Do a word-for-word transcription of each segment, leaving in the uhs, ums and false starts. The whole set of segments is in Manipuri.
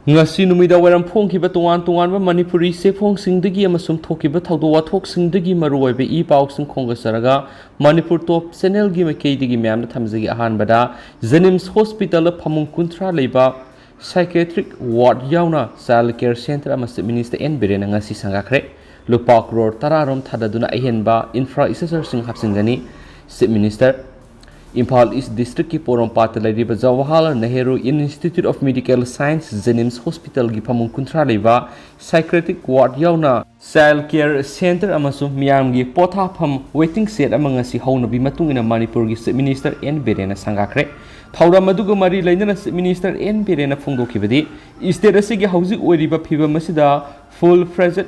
ꯉꯁꯤ ꯅꯨꯃꯤꯗꯥꯡ ꯋꯥꯏꯔꯝ ꯐꯣꯡꯈꯤꯕ ꯇꯣꯉꯥꯟ ꯇꯣꯉꯥꯟꯕ ꯃꯅꯤꯄꯨꯔꯤ ꯆꯦꯐꯣꯡꯁꯤꯡꯗꯒꯤ ꯑꯃꯁꯨꯡ ꯊꯣꯛꯈꯤꯕ ꯊꯧꯗꯣꯛ ꯋꯥꯊꯣꯛꯁꯤꯡꯗꯒꯤ ꯃꯔꯨꯑꯣꯏꯕ ꯏ ꯄꯥꯎꯁꯤꯡ ꯈꯣꯝꯒꯠꯆꯔꯒ ꯃꯅꯤꯄꯨꯔ ꯇꯣꯞ ꯆꯦꯅꯦꯜꯒꯤ ꯃꯥꯏꯀꯩꯗꯒꯤ ꯃꯌꯥꯝꯗ ꯊꯝꯖꯒꯦ꯫ ꯑꯍꯥꯟꯕꯗ, ꯖꯦꯅꯤꯝꯁ ꯍꯣꯁꯄꯤꯇꯥꯜꯗ ꯐꯃꯨꯡ ꯀꯨꯟꯊ꯭ꯔꯥ ꯂꯩꯕ psychiatric ward ꯌꯥꯎꯅ child care centre ꯑꯃ Chief Minister ꯑꯦꯟ ꯕꯤꯔꯦꯟꯅ ꯉꯁꯤ ꯁꯪꯒꯥꯈ꯭ꯔꯦ꯫ ꯂꯨꯄꯥ ꯀ꯭ꯔꯣꯔ ꯇꯔꯥ ꯔꯣꯝ ꯊꯥꯗꯗꯨꯅ ꯑꯍꯦꯟꯕ infrastructureꯁꯤꯡ ꯍꯥꯞꯆꯤꯟꯒꯅꯤ꯫ Chief Minister, ꯏꯝꯐꯥꯜ ꯏꯁ ꯗꯤꯁꯇ꯭ꯔꯤꯛꯀꯤ ꯄꯣꯔꯣꯝꯄꯥꯠꯇ ꯂꯩꯔꯤꯕ Jawaharlal Nehru Institute of Medical Science ꯖꯦꯅꯤꯝꯁ ꯍꯣꯁꯄꯤꯇꯥꯜꯒꯤ ꯐꯃꯨꯡ ꯀꯨꯟꯊ꯭ꯔꯥ ꯂꯩꯕ psychiatric ward ꯌꯥꯎꯅ child care centre ꯑꯃꯁꯨꯡ ꯃꯤꯌꯥꯝꯒꯤ ꯄꯣꯊꯥꯐꯝ waiting shed ꯑꯃ ꯉꯁꯤ ꯍꯧꯅꯕꯤ ꯃꯇꯨꯡ ꯏꯟꯅ ꯃꯅꯤꯄꯨꯔꯒꯤ Chief Minister ꯑꯦꯟ ꯕꯤꯔꯦꯟꯅ ꯁꯪꯒꯥꯈ꯭ꯔꯦ꯫ ꯊꯧꯔꯝ ꯑꯗꯨꯒ ꯃꯔꯤ ꯂꯩꯅꯅ Chief Minister ꯑꯦꯟ ꯕꯤꯔꯦꯟꯅ ꯐꯣꯡꯗꯣꯛꯈꯤꯕꯗꯤ, state ꯑꯁꯤꯒꯤ ꯍꯧꯖꯤꯛ ꯑꯣꯏꯔꯤꯕ ꯐꯤꯕꯝ ꯑꯁꯤꯗ full fledged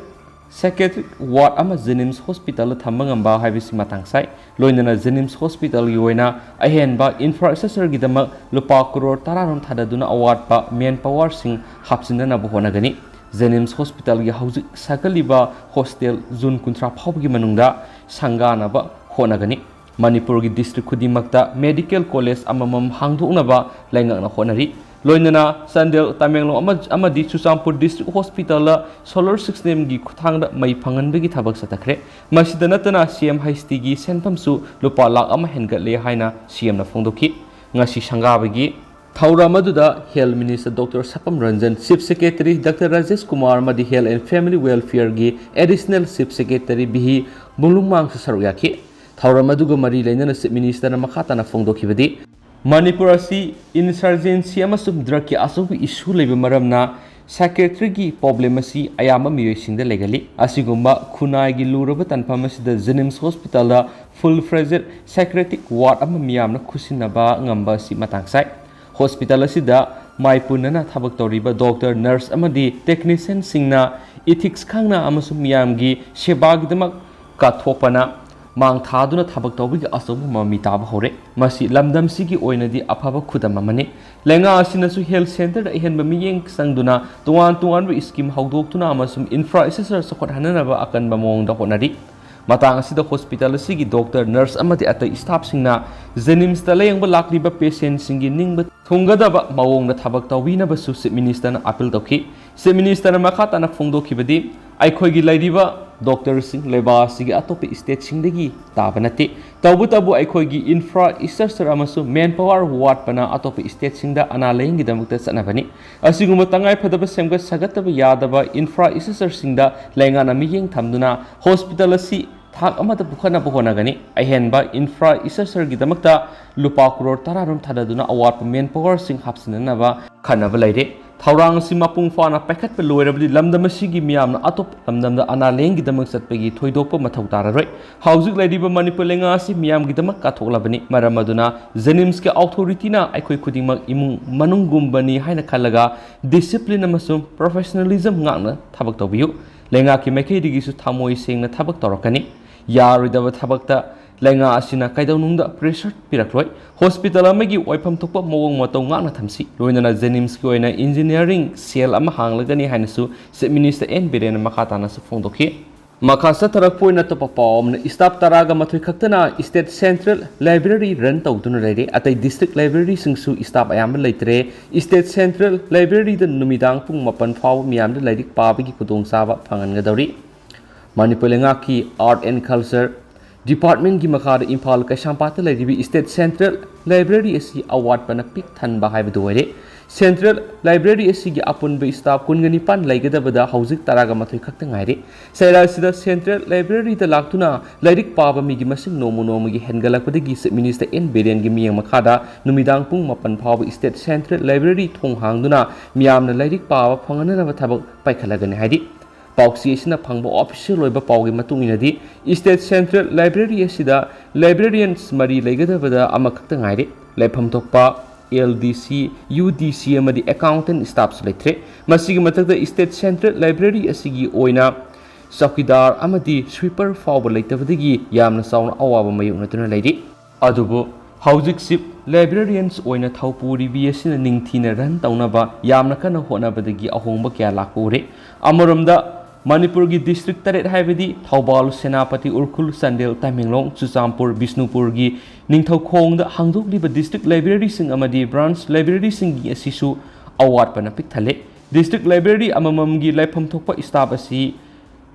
psychiatric ward ꯑꯃ ꯖꯦꯅꯤꯝꯁ ꯍꯣꯁꯄꯤꯇꯥꯜꯗ ꯊꯝꯕ ꯉꯝꯕ ꯍꯥꯏꯕꯁꯤ ꯃꯇꯥꯡ ꯆꯥꯏ꯫ ꯂꯣꯏꯅꯅ ꯖꯦꯅꯤꯝꯁ ꯍꯣꯁꯄꯤꯇꯥꯜꯒꯤ ꯑꯣꯏꯅ ꯑꯍꯦꯟꯕ infrastructureꯒꯤꯗꯃꯛ ꯂꯨꯄꯥ ꯀ꯭ꯔꯣꯔ ꯇꯔꯥ ꯔꯣꯝ ꯊꯥꯗꯗꯨꯅ ꯑꯋꯥꯠꯄ manpowerꯁꯤꯡ ꯍꯥꯞꯆꯤꯟꯅꯅꯕ ꯍꯣꯠꯅꯒꯅꯤ꯫ ꯖꯦꯅꯤꯝꯁ ꯍꯣꯁꯄꯤꯇꯥꯜꯒꯤ ꯍꯧꯖꯤꯛ ꯁꯥꯒꯠꯂꯤꯕ hostel ꯖꯨꯟ ꯀꯨꯟꯊ꯭ꯔꯥ ꯐꯥꯎꯕꯒꯤ ꯃꯅꯨꯡꯗ ꯁꯪꯒꯥꯅꯕ ꯍꯣꯠꯅꯒꯅꯤ꯫ ꯃꯅꯤꯄꯨꯔꯒꯤ ꯗꯤꯁꯇ꯭ꯔꯤꯛ ꯈꯨꯗꯤꯡꯃꯛꯇ medical college ꯑꯃꯃꯝ ꯍꯥꯡꯗꯣꯛꯅꯕ ꯂꯩꯉꯥꯛꯅ ꯍꯣꯠꯅꯔꯤ꯫ ꯂꯣꯏꯅꯅ ꯆꯥꯟꯗꯦꯜ, ꯇꯃꯦꯡꯂꯣꯡ ꯑꯃ-, ꯑꯃꯗꯤ ꯆꯨꯔꯆꯥꯟꯄꯨꯔ ꯗꯤꯁꯇ꯭ꯔꯤꯛ ꯍꯣꯁꯄꯤꯇꯥꯜꯗ solar systemꯒꯤ ꯈꯨꯠꯊꯥꯡꯗ ꯃꯩ ꯐꯪꯍꯟꯕꯒꯤ ꯊꯕꯛ ꯆꯠꯊꯈ꯭ꯔꯦ꯫ ꯃꯁꯤꯗ ꯅꯠꯇꯅ CM ꯍꯩꯁꯇꯤꯒꯤ ꯁꯦꯟꯐꯝꯁꯨ ꯂꯨꯄꯥ ꯂꯥꯈ ꯑꯃ ꯍꯦꯟꯒꯠꯂꯦ ꯍꯥꯏꯅ CMꯅ ꯐꯣꯡꯗꯣꯛꯈꯤ꯫ ꯉꯁꯤ ꯁꯪꯒꯥꯕꯒꯤ ꯊꯧꯔꯝ ꯑꯗꯨꯗ Health Minister Doctor ꯁꯄꯝ Ranjan, Chief Secretary Doctor Rajesh Kumar ꯑꯃꯗꯤ Health and Family Welfareꯒꯤ Additional Chief Secretary ꯕꯤꯍꯤ ꯕꯨꯡꯂꯨꯡꯃꯥꯡꯁꯨ ꯁꯔꯨꯛ ꯌꯥꯈꯤ꯫ ꯊꯧꯔꯝ ꯑꯗꯨꯒ ꯃꯔꯤ ꯂꯩꯅꯅ Chief Ministerꯅ ꯃꯈꯥ ꯇꯥꯅ ꯐꯣꯡꯗꯣꯛꯈꯤꯕꯗꯤ, ꯃꯅꯤꯄꯨꯔ ꯑꯁꯤ insurgency ꯑꯃꯁꯨꯡ drugꯀꯤ ꯑꯆꯧꯕ issue ꯂꯩꯕ ꯃꯔꯝꯅ psychiatricꯒꯤ problem ꯑꯁꯤ ꯑꯌꯥꯝꯕ ꯃꯤꯑꯣꯏꯁꯤꯡꯗ ꯂꯩꯒꯜꯂꯤ꯫ ꯑꯁꯤꯒꯨꯝꯕ ꯈꯨꯟꯅꯥꯏꯒꯤ ꯂꯨꯔꯕ ꯇꯥꯟꯐꯝ ꯑꯁꯤꯗ ꯖꯦꯅꯤꯝꯁ ꯍꯣꯁꯄꯤꯇꯥꯜꯗ full fledged psychiatric ward ꯑꯃ ꯃꯤꯌꯥꯝꯅ ꯈꯨꯠꯁꯤꯟꯅꯕ ꯉꯝꯕ ꯑꯁꯤ ꯃꯇꯥꯡ ꯆꯥꯏ꯫ ꯍꯣꯁꯄꯤꯇꯥꯜ ꯑꯁꯤꯗ ꯃꯥꯏꯄꯨꯅꯅ ꯊꯕꯛ ꯇꯧꯔꯤꯕ doctor, nurse ꯑꯃꯗꯤ technicianꯁꯤꯡꯅ ethics ꯈꯪꯅ ꯑꯃꯁꯨꯡ ꯃꯤꯌꯥꯝꯒꯤ ꯁꯦꯕꯥꯒꯤꯗꯃꯛ ꯀꯠꯊꯣꯛꯄꯅ ꯃꯥꯡ ꯊꯥꯗꯨꯅ ꯊꯕꯛ ꯇꯧꯕꯒꯤ ꯑꯆꯧꯕ ꯃꯃꯤ ꯇꯥꯕ ꯍꯧꯔꯦ꯫ ꯃꯁꯤ ꯂꯝꯗꯝꯁꯤꯒꯤ ꯑꯣꯏꯅꯗꯤ ꯑꯐꯕ ꯈꯨꯗꯝ ꯑꯃꯅꯤ꯫ ꯂꯩꯉꯥꯛ ꯑꯁꯤꯅꯁꯨ health centreꯗ ꯑꯍꯦꯟꯕ ꯃꯤꯠꯌꯦꯡ ꯆꯪꯗꯨꯅ ꯇꯣꯉꯥꯟ ꯇꯣꯉꯥꯟꯕ scheme ꯍꯧꯗꯣꯛꯇꯨꯅ ꯑꯃꯁꯨꯡ infrastructure ꯆꯥꯎꯈꯠꯍꯟꯅꯅꯕ ꯑꯀꯟꯕ ꯃꯑꯣꯡꯗ ꯍꯣꯠꯅꯔꯤ꯫ ꯃꯇꯥꯡ ꯑꯁꯤꯗ ꯍꯣꯁꯄꯤꯇꯥꯜ ꯑꯁꯤꯒꯤ doctor, nurse ꯑꯃꯗꯤ ꯑꯇꯩ staffꯁꯤꯡꯅ ꯖꯦꯅꯤꯝꯁꯇ ꯂꯥꯌꯦꯡꯕ ꯂꯥꯛꯂꯤꯕ patientꯁꯤꯡꯒꯤ ꯅꯤꯡꯕ ꯊꯨꯡꯒꯗꯕ ꯃꯑꯣꯡꯗ ꯊꯕꯛ ꯇꯧꯕꯤꯅꯕꯁꯨ Chief Minister ꯅ appeal ꯇꯧꯈꯤ꯫ Chief Minister ꯅ ꯃꯈꯥ ꯇꯥꯅ ꯐꯣꯡꯗꯣꯛꯈꯤꯕꯗꯤ, ꯑꯩꯈꯣꯏꯒꯤ ꯂꯩꯔꯤꯕ doctor ꯁꯤꯡ ꯂꯩꯕꯥꯛ ꯑꯁꯤꯒꯤ ꯑꯇꯣꯞꯄ state ꯁꯤꯡꯗꯒꯤ ꯇꯥꯕ ꯅꯠꯇꯦ꯫ ꯇꯧꯕꯇꯕꯨ ꯑꯩꯈꯣꯏꯒꯤ infrastructure ꯑꯃꯁꯨꯡ manpower ꯋꯥꯠꯄꯅ ꯑꯇꯣꯞꯄ state ꯁꯤꯡꯗ ꯑꯅꯥ ꯂꯥꯌꯦꯡꯒꯤꯗꯃꯛꯇ ꯆꯠꯅꯕꯅꯤ꯫ ꯑꯁꯤꯒꯨꯝꯕ ꯇꯉꯥꯏ ꯐꯗꯕ ꯁꯦꯝꯒꯠ ꯁꯥꯒꯠꯇꯕ ꯌꯥꯗꯕ infrastructure ꯁꯤꯡꯗ ꯂꯩꯉꯥꯛꯅ ꯃꯤꯠꯌꯦꯡ ꯊꯝꯗꯨꯅ hospital ꯑꯁꯤ ꯊꯥꯛ ꯑꯃꯗ ꯄꯨꯈꯠꯅꯕ ꯍꯣꯠꯅꯒꯅꯤ꯫ ꯑꯍꯦꯟꯕ infrastructure ꯒꯤꯗꯃꯛꯇ ꯂꯨꯄꯥ ꯀ꯭ꯔꯣꯔ ꯇꯔꯥꯔꯣꯝ ꯊꯥꯗꯗꯨꯅ ꯑꯋꯥꯠꯄ manpower ꯁꯤꯡ ꯍꯥꯞꯆꯤꯟꯅꯅꯕ ꯈꯟꯅꯕ ꯂꯩꯔꯦ꯫ ꯊꯧꯔꯥꯡ ꯑꯁꯤ ꯃꯄꯨꯡ ꯐꯥꯅ ꯄꯥꯏꯈꯠꯄ ꯂꯣꯏꯔꯕꯗꯤ ꯂꯝꯗꯝ ꯑꯁꯤꯒꯤ ꯃꯤꯌꯥꯝꯅ ꯑꯇꯣꯞꯄ ꯂꯝꯗꯝꯗ ꯑꯅꯥ ꯂꯥꯌꯦꯡꯒꯤꯗꯃꯛ ꯆꯠꯄꯒꯤ ꯊꯣꯏꯗꯣꯛꯄ ꯃꯊꯧ ꯇꯥꯔꯔꯣꯏ꯫ ꯍꯧꯖꯤꯛ ꯂꯩꯔꯤꯕ ꯃꯅꯤꯄꯨꯔ ꯂꯩꯉꯥꯛ ꯑꯁꯤ ꯃꯤꯌꯥꯝꯒꯤꯗꯃꯛ ꯀꯠꯊꯣꯛꯂꯕꯅꯤ꯫ ꯃꯔꯝ ꯑꯗꯨꯅ JNIMS ꯀꯤ authority ꯅ ꯑꯩꯈꯣꯏ ꯈꯨꯗꯤꯡꯃꯛ ꯏꯃꯨꯡ ꯃꯅꯨꯡꯒꯨꯝꯕꯅꯤ ꯍꯥꯏꯅ ꯈꯜꯂꯒ discipline ꯑꯃꯁꯨꯡ professionalism ꯉꯥꯛꯅ ꯊꯕꯛ ꯇꯧꯕꯤꯌꯨ꯫ ꯂꯩꯉꯥꯛꯀꯤ ꯃꯥꯏꯀꯩꯗꯒꯤꯁꯨ ꯊꯃꯣꯏ ꯁꯦꯡꯅ ꯊꯕꯛ ꯇꯧꯔꯛꯀꯅꯤ꯫ ꯌꯥꯔꯣꯏꯗꯕ ꯊꯕꯛꯇ ꯂꯩꯉꯥꯛ ꯑꯁꯤꯅ ꯀꯩꯗꯧꯅꯨꯡꯗ pressure ꯄꯤꯔꯛꯂꯣꯏ꯫ Hospital ꯑꯃꯒꯤ ꯑꯣꯏꯐꯝ ꯊꯣꯛꯄ ꯃꯑꯣꯡ ꯃꯇꯧ ꯉꯥꯛꯅ ꯊꯝꯁꯤ꯫ ꯂꯣꯏꯅꯅ JNIMS ꯀꯤ ꯑꯣꯏꯅ engineering cell ꯑꯃ ꯍꯥꯡꯂꯒꯅꯤ ꯍꯥꯏꯅꯁꯨ Chief Minister N ꯕꯤꯔꯦꯟꯅ ꯃꯈꯥ ꯇꯥꯅꯁꯨ ꯐꯣꯡꯗꯣꯛꯈꯤ꯫ ꯃꯈꯥ ꯆꯠꯊꯔꯛꯄ ꯑꯣꯏꯅ ꯑꯇꯣꯞꯄ ꯄꯥꯎ ꯑꯃꯅ, staff ꯇꯔꯥꯒ ꯃꯥꯊꯣꯏ ꯈꯛꯇꯅ state central library run ꯇꯧꯗꯨꯅ ꯂꯩꯔꯦ꯫ ꯑꯇꯩ district library ꯁꯤꯡꯁꯨ staff ꯑꯌꯥꯝꯕ ꯂꯩꯇ꯭ꯔꯦ꯫ State central library ꯗ ꯅꯨꯃꯤꯗꯥꯡ ꯄꯨꯡ ꯃꯥꯄꯟ ꯐꯥꯎꯕ ꯃꯤꯌꯥꯝꯗ ꯂꯥꯏꯔꯤꯛ ꯄꯥꯕꯒꯤ ꯈꯨꯗꯣꯡꯆꯥꯕ ꯐꯪꯍꯟꯒꯗꯧꯔꯤ꯫ ꯃꯅꯤꯄꯨꯔ ꯂꯩꯉꯥꯛꯀꯤ Art and Culture Department ꯀꯤ ꯃꯈꯥꯗ ꯏꯝꯐꯥꯜ ꯀꯩꯁꯥꯝꯄꯥꯠꯇ ꯂꯩꯔꯤꯕ State Central Library ꯑꯁꯤ ꯑꯋꯥꯠꯄꯅ ꯄꯤꯛ ꯊꯟꯕ ꯍꯥꯏꯕꯗꯨ ꯑꯣꯏꯔꯦ꯫ Central Library ꯑꯁꯤꯒꯤ ꯑꯄꯨꯟꯕ staff ꯀꯨꯟꯒ ꯅꯤꯄꯥꯟ ꯂꯩꯒꯗꯕꯗ ꯍꯧꯖꯤꯛ ꯇꯔꯥꯒ ꯃꯥꯊꯣꯏ ꯈꯛꯇ ꯉꯥꯏꯔꯦ꯫ ꯆꯩꯔꯥ ꯑꯁꯤꯗ Central Library ꯗ ꯂꯥꯛꯇꯨꯅ ꯂꯥꯏꯔꯤꯛ ꯄꯥꯕ ꯃꯤꯒꯤ ꯃꯁꯤꯡ ꯅꯣꯡꯃ ꯅꯣꯡꯃꯒꯤ ꯍꯦꯟꯒꯠꯂꯛꯄꯗꯒꯤ Chief Minister N ꯕꯤꯔꯦꯟꯒꯤ ꯃꯤꯠꯌꯦꯡ ꯃꯈꯥꯗ ꯅꯨꯃꯤꯗꯥꯡ ꯄꯨꯡ ꯃꯥꯄꯟ ꯐꯥꯎꯕ State Central Library ꯊꯣꯡ ꯍꯥꯡꯗꯨꯅ ꯃꯤꯌꯥꯝꯅ ꯂꯥꯏꯔꯤꯛ ꯄꯥꯕ ꯐꯪꯍꯟꯅꯅꯕ ꯊꯕꯛ ꯄꯥꯏꯈꯠꯂꯒꯅꯤ ꯍꯥꯏꯔꯤ꯫ ꯄꯥꯎꯆꯦ ꯑꯁꯤꯅ ꯐꯪꯕ official ꯑꯣꯏꯕ ꯄꯥꯎꯒꯤ ꯃꯇꯨꯡ ꯏꯟꯅꯗꯤ, State Central Library ꯑꯁꯤꯗ librarians ꯃꯔꯤ ꯂꯩꯒꯗꯕꯗ ꯑꯃꯈꯛꯇ ꯉꯥꯏꯔꯦ꯫ ꯂꯩꯐꯝ ꯊꯣꯛꯄ L D C, U D C ꯑꯃꯗꯤ accountant staff ꯁꯨ ꯂꯩꯇ꯭ꯔꯦ꯫ ꯃꯁꯤꯒꯤ ꯃꯊꯛꯇ, State Central Library ꯑꯁꯤꯒꯤ ꯑꯣꯏꯅ ꯆꯧꯀꯤꯗꯥꯔ ꯑꯃꯗꯤ sweeper ꯐꯥꯎꯕ ꯂꯩꯇꯕꯗꯒꯤ ꯌꯥꯝꯅ ꯆꯥꯎꯅ ꯑꯋꯥꯕ ꯃꯥꯌꯣꯛꯅꯗꯨꯅ ꯂꯩꯔꯤ꯫ ꯑꯗꯨꯕꯨ ꯍꯧꯖꯤꯛ Chief Librarians ꯑꯣꯏꯅ ꯊꯧꯄꯨꯔꯤꯕꯤ ꯑꯁꯤꯅ ꯅꯤꯡꯊꯤꯅ run ꯇꯧꯅꯕ ꯌꯥꯝꯅ ꯀꯟꯅ ꯍꯣꯠꯅꯕꯗꯒꯤ ꯑꯍꯣꯡꯕ ꯀꯌꯥ ꯂꯥꯛꯄ ꯎꯔꯦ꯫ ꯑꯃꯔꯣꯝꯗ, ꯃꯅꯤꯄꯨꯔꯒꯤ ꯗꯤꯁꯇ꯭ꯔꯤꯛ ꯇꯔꯦꯠ ꯍꯥꯏꯕꯗꯤ ꯊꯧꯕꯥꯜ, ꯁꯦꯅꯥꯄꯇꯤ, ꯎꯈ꯭ꯔꯨꯜ, ꯆꯥꯟꯗꯦꯜ, ꯇꯃꯦꯡꯂꯣꯡ, ꯆꯨꯔꯆꯥꯟꯄꯨꯔ, ꯕꯤꯁꯅꯨꯄꯨꯔꯒꯤ ꯅꯤꯡꯊꯧꯈꯣꯡꯗ ꯍꯥꯡꯗꯣꯛꯂꯤꯕ ꯗꯤꯁꯇ꯭ꯔꯤꯛ ꯂꯥꯏꯕ꯭ꯔꯦꯔꯤꯁꯤꯡ ꯑꯃꯗꯤ ꯕ꯭ꯔꯥꯟꯆ ꯂꯥꯏꯕ꯭ꯔꯦꯔꯤꯁꯤꯡꯒꯤ ꯑꯁꯤꯁꯨ ꯑꯋꯥꯠꯄꯅ ꯄꯤꯛ ꯊꯜꯂꯦ꯫ ꯗꯤꯁꯇ꯭ꯔꯤꯛ ꯂꯥꯏꯕ꯭ꯔꯦꯔꯤ ꯑꯃꯃꯝꯒꯤ ꯂꯩꯐꯝ ꯊꯣꯛꯄ ꯁ꯭ꯇꯥꯐ ꯑꯁꯤ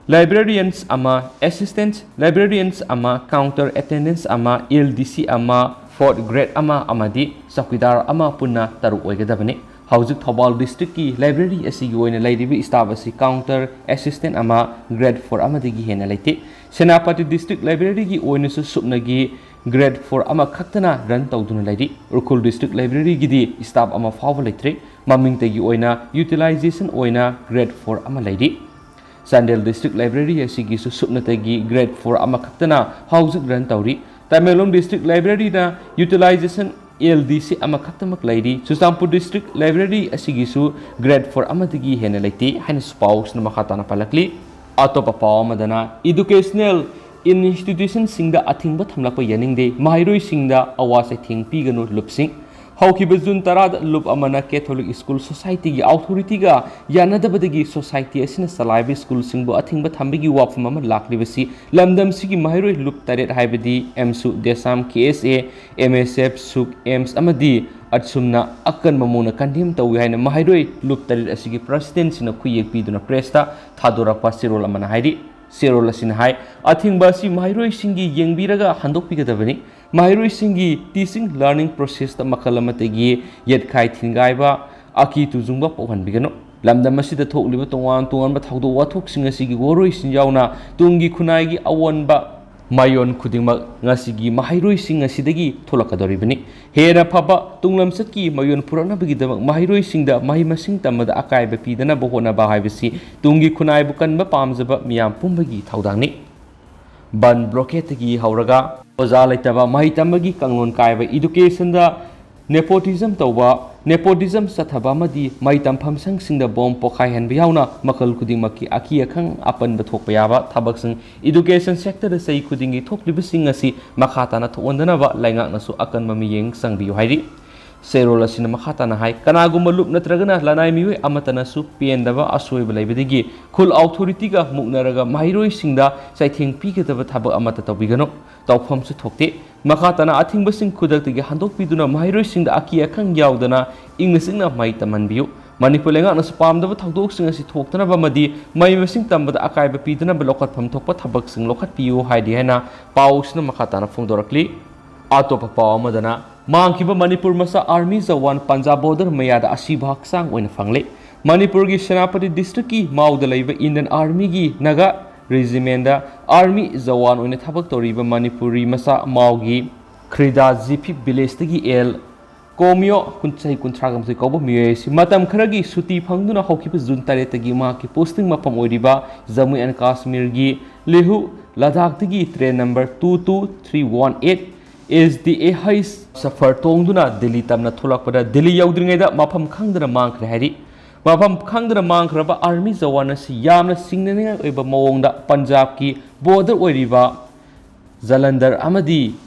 ꯂꯥꯏꯕ꯭ꯔꯦꯔꯤꯌꯟꯁ ꯑꯃ, ꯑꯦꯁꯤꯁꯇꯦꯟꯠ ꯂꯥꯏꯕ꯭ꯔꯦꯔꯤꯌꯟꯁ ꯑꯃ, ꯀꯥꯎꯟꯇꯔ ꯑꯦꯇꯦꯟꯗꯦꯟꯁ ꯑꯃ, ꯑꯦꯜ ꯗꯤ ꯁꯤ ꯑꯃ, ꯐꯣꯔꯠ ꯒ꯭ꯔꯦꯗ ꯑꯃ ꯑꯃꯗꯤ ꯆꯧꯀꯤꯗꯥꯔ ꯑꯃ ꯄꯨꯟꯅ ꯇꯔꯨꯛ ꯑꯣꯏꯒꯗꯕꯅꯤ꯫ ꯍꯧꯖꯤꯛ ꯊꯧꯕꯥꯜ ꯗꯤꯁꯇ꯭ꯔꯤꯛꯀꯤ ꯂꯥꯏꯕ꯭ꯔꯦꯔꯤ ꯑꯁꯤꯒꯤ ꯑꯣꯏꯅ ꯂꯩꯔꯤꯕ ꯁ꯭ꯇꯥꯐ ꯑꯁꯤ ꯀꯥꯎꯟꯇꯔ ꯑꯦꯁꯤꯁꯇꯦꯟꯠ ꯑꯃ, ꯒ꯭ꯔꯦꯗ ꯐꯣꯔ ꯑꯃꯗꯒꯤ ꯍꯦꯟꯅ ꯂꯩꯇꯦ꯫ ꯁꯦꯅꯥꯄꯇꯤ ꯗꯤꯁꯇ꯭ꯔꯤꯛ ꯂꯥꯏꯕ꯭ꯔꯦꯔꯤꯒꯤ ꯑꯣꯏꯅꯁꯨ ꯁꯨꯞꯅꯒꯤ ꯒ꯭ꯔꯦꯗ ꯐꯣꯔ ꯑꯃꯈꯛꯇꯅ ꯔꯟ ꯇꯧꯗꯨꯅ ꯂꯩꯔꯤ꯫ ꯎꯈ꯭ꯔꯨꯜ ꯗꯤꯁꯇ꯭ꯔꯤꯛ ꯂꯥꯏꯕ꯭ꯔꯦꯔꯤꯒꯤꯗꯤ ꯁ꯭ꯇꯥꯐ ꯑꯃ ꯐꯥꯎꯕ ꯂꯩꯇ꯭ꯔꯦ꯫ ꯃꯃꯤꯡꯇꯒꯤ ꯑꯣꯏꯅ ꯌꯨꯇꯤꯂꯥꯏꯖꯦꯁꯟ ꯑꯣꯏꯅ ꯒ꯭ꯔꯦꯗ ꯐꯣꯔ ꯑꯃ ꯂꯩꯔꯤ꯫ ꯆꯥꯟꯗꯦꯜ ꯗꯤꯁꯇ꯭ꯔꯤꯛ ꯂꯥꯏꯕ꯭ꯔꯦꯔꯤ ꯑꯁꯤꯒꯤꯁꯨ ꯁꯨꯞꯅꯇꯒꯤ ꯒ꯭ꯔꯦꯗ ꯐꯣꯔ ꯑꯃꯈꯛꯇꯅ ꯍꯧꯖꯤꯛ ꯔꯟ ꯇꯧꯔꯤ꯫ ꯇꯃꯦꯡꯂꯣꯡ ꯗꯤꯁꯇ꯭ꯔꯤꯛ ꯂꯥꯏꯕ꯭ꯔꯦꯔꯤꯅ ꯌꯨꯇꯤꯂꯥꯏꯖꯦꯁꯟ ꯑꯦꯜ ꯗꯤ ꯁꯤ ꯑꯃꯈꯛꯇꯃꯛ ꯂꯩꯔꯤ꯫ ꯆꯨꯔꯆꯥꯟꯄꯨꯔ ꯗꯤꯁꯇ꯭ꯔꯤꯛ ꯂꯥꯏꯕ꯭ꯔꯦꯔꯤ ꯑꯁꯤꯒꯤꯁꯨ ꯒ꯭ꯔꯦꯗ ꯐꯣꯔ ꯑꯃꯗꯒꯤ ꯍꯦꯟꯅ ꯂꯩꯇꯦ ꯍꯥꯏꯅꯁꯨ ꯄꯥꯎꯁꯤꯅ ꯃꯈꯥ ꯇꯥꯅ ꯄꯜꯂꯛꯂꯤ꯫ ꯑꯇꯣꯞꯄ ꯄꯥꯎ ꯑꯃꯗꯅ, ꯏꯗꯨꯀꯦꯁꯅꯦꯜ ꯏꯟꯁꯇꯤꯇ꯭ꯌꯨꯁꯟꯁꯤꯡꯗ ꯑꯊꯤꯡꯕ ꯊꯝꯂꯛꯄ ꯌꯥꯅꯤꯡꯗꯦ, ꯃꯍꯩꯔꯣꯏꯁꯤꯡꯗ ꯑꯋꯥ ꯆꯩꯊꯦꯡ ꯄꯤꯒꯅꯨ, ꯂꯨꯞꯁꯤꯡ꯫ ꯍꯧꯈꯤꯕ ꯖꯨꯟ ꯇꯔꯥꯗ ꯂꯨꯞ ꯑꯃꯅ ꯀꯦꯊꯣꯂꯤꯛ ꯁ꯭ꯀꯨꯜ ꯁꯣꯁꯥꯏꯇꯤꯒꯤ ꯑꯣꯊꯣꯔꯤꯇꯤꯒ ꯌꯥꯅꯗꯕꯗꯒꯤ ꯁꯣꯁꯥꯏꯇꯤ ꯑꯁꯤꯅ ꯆꯂꯥꯏꯕ ꯁ꯭ꯀꯨꯜꯁꯤꯡꯕꯨ ꯑꯊꯤꯡꯕ ꯊꯝꯕꯒꯤ ꯋꯥꯐꯝ ꯑꯃ ꯂꯥꯛꯂꯤꯕꯁꯤ ꯂꯝꯗꯝꯁꯤꯒꯤ ꯃꯍꯩꯔꯣꯏ ꯂꯨꯞ ꯇꯔꯦꯠ ꯍꯥꯏꯕꯗꯤ ꯑꯦꯝꯁꯨ, ꯗꯦꯁꯥꯝ, ꯀꯦ ꯑꯦꯁ ꯑꯦ, ꯑꯦꯝ ꯑꯦꯁ ꯑꯦꯐ, ꯁꯨꯛ, ꯑꯦꯝꯁ ꯑꯃꯗꯤ ꯑꯠꯁꯨꯝꯅ ꯑꯀꯟꯕ ꯃꯑꯣꯡꯗ ꯀꯟꯗꯦꯝ ꯇꯧꯏ ꯍꯥꯏꯅ ꯃꯍꯩꯔꯣꯏ ꯂꯨꯞ ꯇꯔꯦꯠ ꯑꯁꯤꯒꯤ ꯄ꯭ꯔꯁꯤꯗꯦꯟꯁꯤꯅ ꯈꯨꯌꯦꯛ ꯄꯤꯗꯨꯅ ꯄ꯭ꯔꯦꯁꯇ ꯊꯥꯗꯣꯔꯛꯄ ꯆꯦꯔꯣꯜ ꯑꯃꯅ ꯍꯥꯏꯔꯤ꯫ ꯆꯦꯔꯣꯜ ꯑꯁꯤꯅ ꯍꯥꯏ, ꯑꯊꯤꯡꯕ ꯑꯁꯤ ꯃꯍꯩꯔꯣꯏꯁꯤꯡꯒꯤ ꯌꯦꯡꯕꯤꯔꯒ ꯍꯟꯗꯣꯛꯄꯤꯒꯗꯕꯅꯤ꯫ ꯃꯍꯩꯔꯣꯏꯁꯤꯡꯒꯤ ꯇꯤꯆꯤꯡ ꯂꯔꯅꯤꯡ ꯄ꯭ꯔꯣꯁꯦꯁꯇ ꯃꯈꯜ ꯑꯃꯠꯇꯒꯤ ꯌꯦꯠꯈꯥꯏ ꯊꯤꯟꯒꯥꯏꯕ, ꯑꯀꯤ ꯇꯨꯖꯨꯡꯕ ꯄꯣꯛꯍꯟꯕꯤꯒꯅꯨ꯫ ꯂꯝꯗꯝ ꯑꯁꯤꯗ ꯊꯣꯛꯂꯤꯕ ꯇꯣꯉꯥꯟ ꯇꯣꯉꯥꯟꯕ ꯊꯧꯗꯣꯛ ꯋꯥꯊꯣꯛꯁꯤꯡ ꯑꯁꯤꯒꯤ ꯋꯥꯔꯣꯏꯁꯤꯟ ꯌꯥꯎꯅ ꯇꯨꯡꯒꯤ ꯈꯨꯟꯅꯥꯏꯒꯤ ꯑꯑꯣꯟꯕ ꯃꯥꯏꯑꯣꯟ ꯈꯨꯗꯤꯡꯃꯛ ꯉꯁꯤꯒꯤ ꯃꯍꯩꯔꯣꯏꯁꯤꯡ ꯑꯁꯤꯗꯒꯤ ꯊꯣꯛꯂꯛꯀꯗꯧꯔꯤꯕꯅꯤ꯫ ꯍꯦꯟꯅ ꯐꯕ ꯇꯨꯡꯂꯝꯆꯠꯀꯤ ꯃꯥꯏꯑꯣꯟ ꯄꯨꯔꯛꯅꯕꯒꯤꯗꯃꯛ ꯃꯍꯩꯔꯣꯏꯁꯤꯡꯗ ꯃꯍꯩ ꯃꯁꯤꯡ ꯇꯝꯕꯗ ꯑꯀꯥꯏꯕ ꯄꯤꯗꯅꯕ ꯍꯣꯠꯅꯕ ꯍꯥꯏꯕꯁꯤ ꯇꯨꯡꯒꯤ ꯈꯨꯟꯅꯥꯏꯕꯨ ꯀꯟꯕ ꯄꯥꯝꯖꯕ ꯃꯤꯌꯥꯝ ꯄꯨꯝꯕꯒꯤ ꯊꯧꯗꯥꯡꯅꯤ꯫ ꯕꯟ ꯕ꯭ꯂꯣꯀꯦꯠꯇꯒꯤ ꯍꯧꯔꯒ ꯑꯣꯖꯥ ꯂꯩꯇꯕ, ꯃꯍꯩ ꯇꯝꯕꯒꯤ ꯀꯥꯡꯂꯣꯟ ꯀꯥꯏꯕ, ꯏꯗꯨꯀꯦꯁꯟꯗ ꯅꯦꯄꯣꯇꯤꯖꯝ ꯇꯧꯕ, ꯅꯦꯄꯣꯇꯤꯖꯝ ꯆꯠꯊꯕ ꯑꯃꯗꯤ ꯃꯍꯩ ꯇꯝꯐꯝ ꯁꯪꯁꯤꯡꯗ ꯕꯣꯝ ꯄꯣꯈꯥꯏꯍꯟꯕ ꯌꯥꯎꯅ ꯃꯈꯜ ꯈꯨꯗꯤꯡꯃꯛꯀꯤ ꯑꯀꯤ ꯑꯈꯪ ꯑꯄꯟꯕ ꯊꯣꯛꯄ ꯌꯥꯕ ꯊꯕꯛꯁꯤꯡ ꯏꯗꯨꯀꯦꯁꯟ ꯁꯦꯛꯇꯔꯗ ꯆꯍꯤ ꯈꯨꯗꯤꯡꯒꯤ ꯊꯣꯛꯂꯤꯕꯁꯤꯡ ꯑꯁꯤ ꯃꯈꯥ ꯇꯥꯅ ꯊꯣꯛꯍꯟꯗꯅꯕ ꯂꯩꯉꯥꯛꯅꯁꯨ ꯑꯀꯟꯕ ꯃꯤꯠꯌꯦꯡ ꯆꯪꯕꯤꯌꯨ ꯍꯥꯏꯔꯤ꯫ ꯆꯦꯔꯣꯜ ꯑꯁꯤꯅ ꯃꯈꯥ ꯇꯥꯅ ꯍꯥꯏ, ꯀꯅꯥꯒꯨꯝꯕ ꯂꯨꯞ ꯅꯠꯇ꯭ꯔꯒꯅ ꯂꯅꯥꯏ ꯃꯤꯑꯣꯏ ꯑꯃꯠꯇꯅꯁꯨ ꯄꯦꯟꯗꯕ ꯑꯁꯣꯏꯕ ꯂꯩꯕꯗꯒꯤ ꯈꯨꯜ ꯑꯣꯊꯣꯔꯤꯇꯤꯒ ꯃꯨꯛꯅꯔꯒ ꯃꯍꯩꯔꯣꯏꯁꯤꯡꯗ ꯆꯩꯊꯦꯡ ꯄꯤꯒꯗꯕ ꯊꯕꯛ ꯑꯃꯠꯇ ꯇꯧꯕꯤꯒꯅꯨ꯫ ꯇꯧꯐꯝꯁꯨ ꯊꯣꯛꯇꯦ꯫ ꯃꯈꯥ ꯇꯥꯅ ꯑꯊꯤꯡꯕꯁꯤꯡ ꯈꯨꯗꯛꯇꯒꯤ ꯍꯟꯗꯣꯛꯄꯤꯗꯨꯅ ꯃꯍꯩꯔꯣꯏꯁꯤꯡꯗ ꯑꯀꯤ ꯑꯈꯪ ꯌꯥꯎꯗꯅ ꯏꯪꯅ ꯆꯤꯛꯅ ꯃꯍꯩ ꯇꯝꯍꯟꯕꯤꯌꯨ꯫ ꯃꯅꯤꯄꯨꯔ ꯂꯩꯉꯥꯛꯅꯁꯨ ꯄꯥꯝꯗꯕ ꯊꯧꯗꯣꯛꯁꯤꯡ ꯑꯁꯤ ꯊꯣꯛꯇꯅꯕ ꯑꯃꯗꯤ ꯃꯍꯩ ꯃꯁꯤꯡ ꯇꯝꯕꯗ ꯑꯀꯥꯏꯕ ꯄꯤꯗꯅꯕ ꯂꯧꯈꯠꯐꯝ ꯊꯣꯛꯄ ꯊꯕꯛꯁꯤꯡ ꯂꯧꯈꯠꯄꯤꯌꯨ ꯍꯥꯏꯔꯤ ꯍꯥꯏꯅ ꯄꯥꯎꯁꯤꯅ ꯃꯈꯥ ꯇꯥꯅ ꯐꯣꯡꯗꯣꯔꯛꯂꯤ꯫ ꯑꯇꯣꯞꯄ ꯄꯥꯎ ꯑꯃꯗꯅ, ꯃꯥꯡꯈꯤꯕ ꯃꯅꯤꯄꯨꯔ ꯃꯆꯥ ꯑꯥꯔꯃꯤ ꯖꯋꯥꯟ ꯄꯟꯖꯥꯕ ꯕꯣꯔꯗꯔ ꯃꯌꯥꯗ ꯑꯁꯤꯕ ꯍꯛꯆꯥꯡ ꯑꯣꯏꯅ ꯐꯪꯂꯦ꯫ ꯃꯅꯤꯄꯨꯔꯒꯤ ꯁꯦꯅꯥꯄꯇꯤ ꯗꯤꯁꯇ꯭ꯔꯤꯛꯀꯤ ꯃꯥꯎꯗ ꯂꯩꯕ ꯏꯟꯗꯤꯌꯟ ꯑꯥꯔꯃꯤꯒꯤ ꯅꯥꯒꯥ ꯔꯦꯖꯤꯃꯦꯟꯗ ꯑꯥꯔꯃꯤ ꯖꯋꯥꯟ ꯑꯣꯏꯅ ꯊꯕꯛ ꯇꯧꯔꯤꯕ ꯃꯅꯤꯄꯨꯔꯤ ꯃꯆꯥ ꯃꯥꯎꯒꯤ ꯈ꯭ꯔꯤꯗꯥ ꯖꯤꯐꯤ ꯚꯤꯂꯦꯖꯇꯒꯤ ꯑꯦꯜ ꯀꯣꯃꯤꯌꯣ ꯀꯨꯟ-, ꯆꯍꯤ ꯀꯨꯟꯊ꯭ꯔꯥ ꯃꯥꯊꯣꯏ ꯀꯧꯕ ꯃꯤꯑꯣꯏ ꯑꯁꯤ ꯃꯇꯝ ꯈꯔꯒꯤ ꯁꯨꯇꯤ ꯐꯪꯗꯨꯅ ꯍꯧꯈꯤꯕ ꯖꯨꯟ ꯇꯔꯦꯠꯇꯒꯤ ꯃꯍꯥꯛꯀꯤ ꯄꯣꯁꯇꯤꯡ ꯃꯐꯝ ꯑꯣꯏꯔꯤꯕ ꯖꯝꯃꯨ ꯑꯦꯟ ꯀꯥꯁꯃꯤꯔꯒꯤ ꯂꯦꯍꯨ ꯂꯗꯥꯈꯇꯒꯤ train number two two three one eight S D A ꯍꯩꯁ ꯁꯐꯔ ꯇꯣꯡꯗꯨꯅ ꯗꯤꯜꯂꯤ ꯇꯝꯅ ꯊꯣꯛꯂꯛꯄꯗ ꯗꯤꯜꯂꯤ ꯌꯧꯗ꯭ꯔꯤꯉꯩꯗ ꯃꯐꯝ ꯈꯪꯗꯅ ꯃꯥꯡꯈ꯭ꯔꯦ ꯍꯥꯏꯔꯤ꯫ ꯃꯐꯝ ꯈꯪꯗꯅ ꯃꯥꯡꯈ꯭ꯔꯕ ꯑꯥꯔꯃꯤ ꯖꯋꯥꯟ ꯑꯁꯤ ꯌꯥꯝꯅ ꯆꯤꯡꯅꯅꯤꯡꯉꯥꯏ ꯑꯣꯏꯕ ꯃꯑꯣꯡꯗ ꯄꯟꯖꯥꯕꯀꯤ ꯕꯣꯔꯗꯔ ꯑꯣꯏꯔꯤꯕ ꯖꯂꯟꯙꯔ ꯑꯃꯗꯤ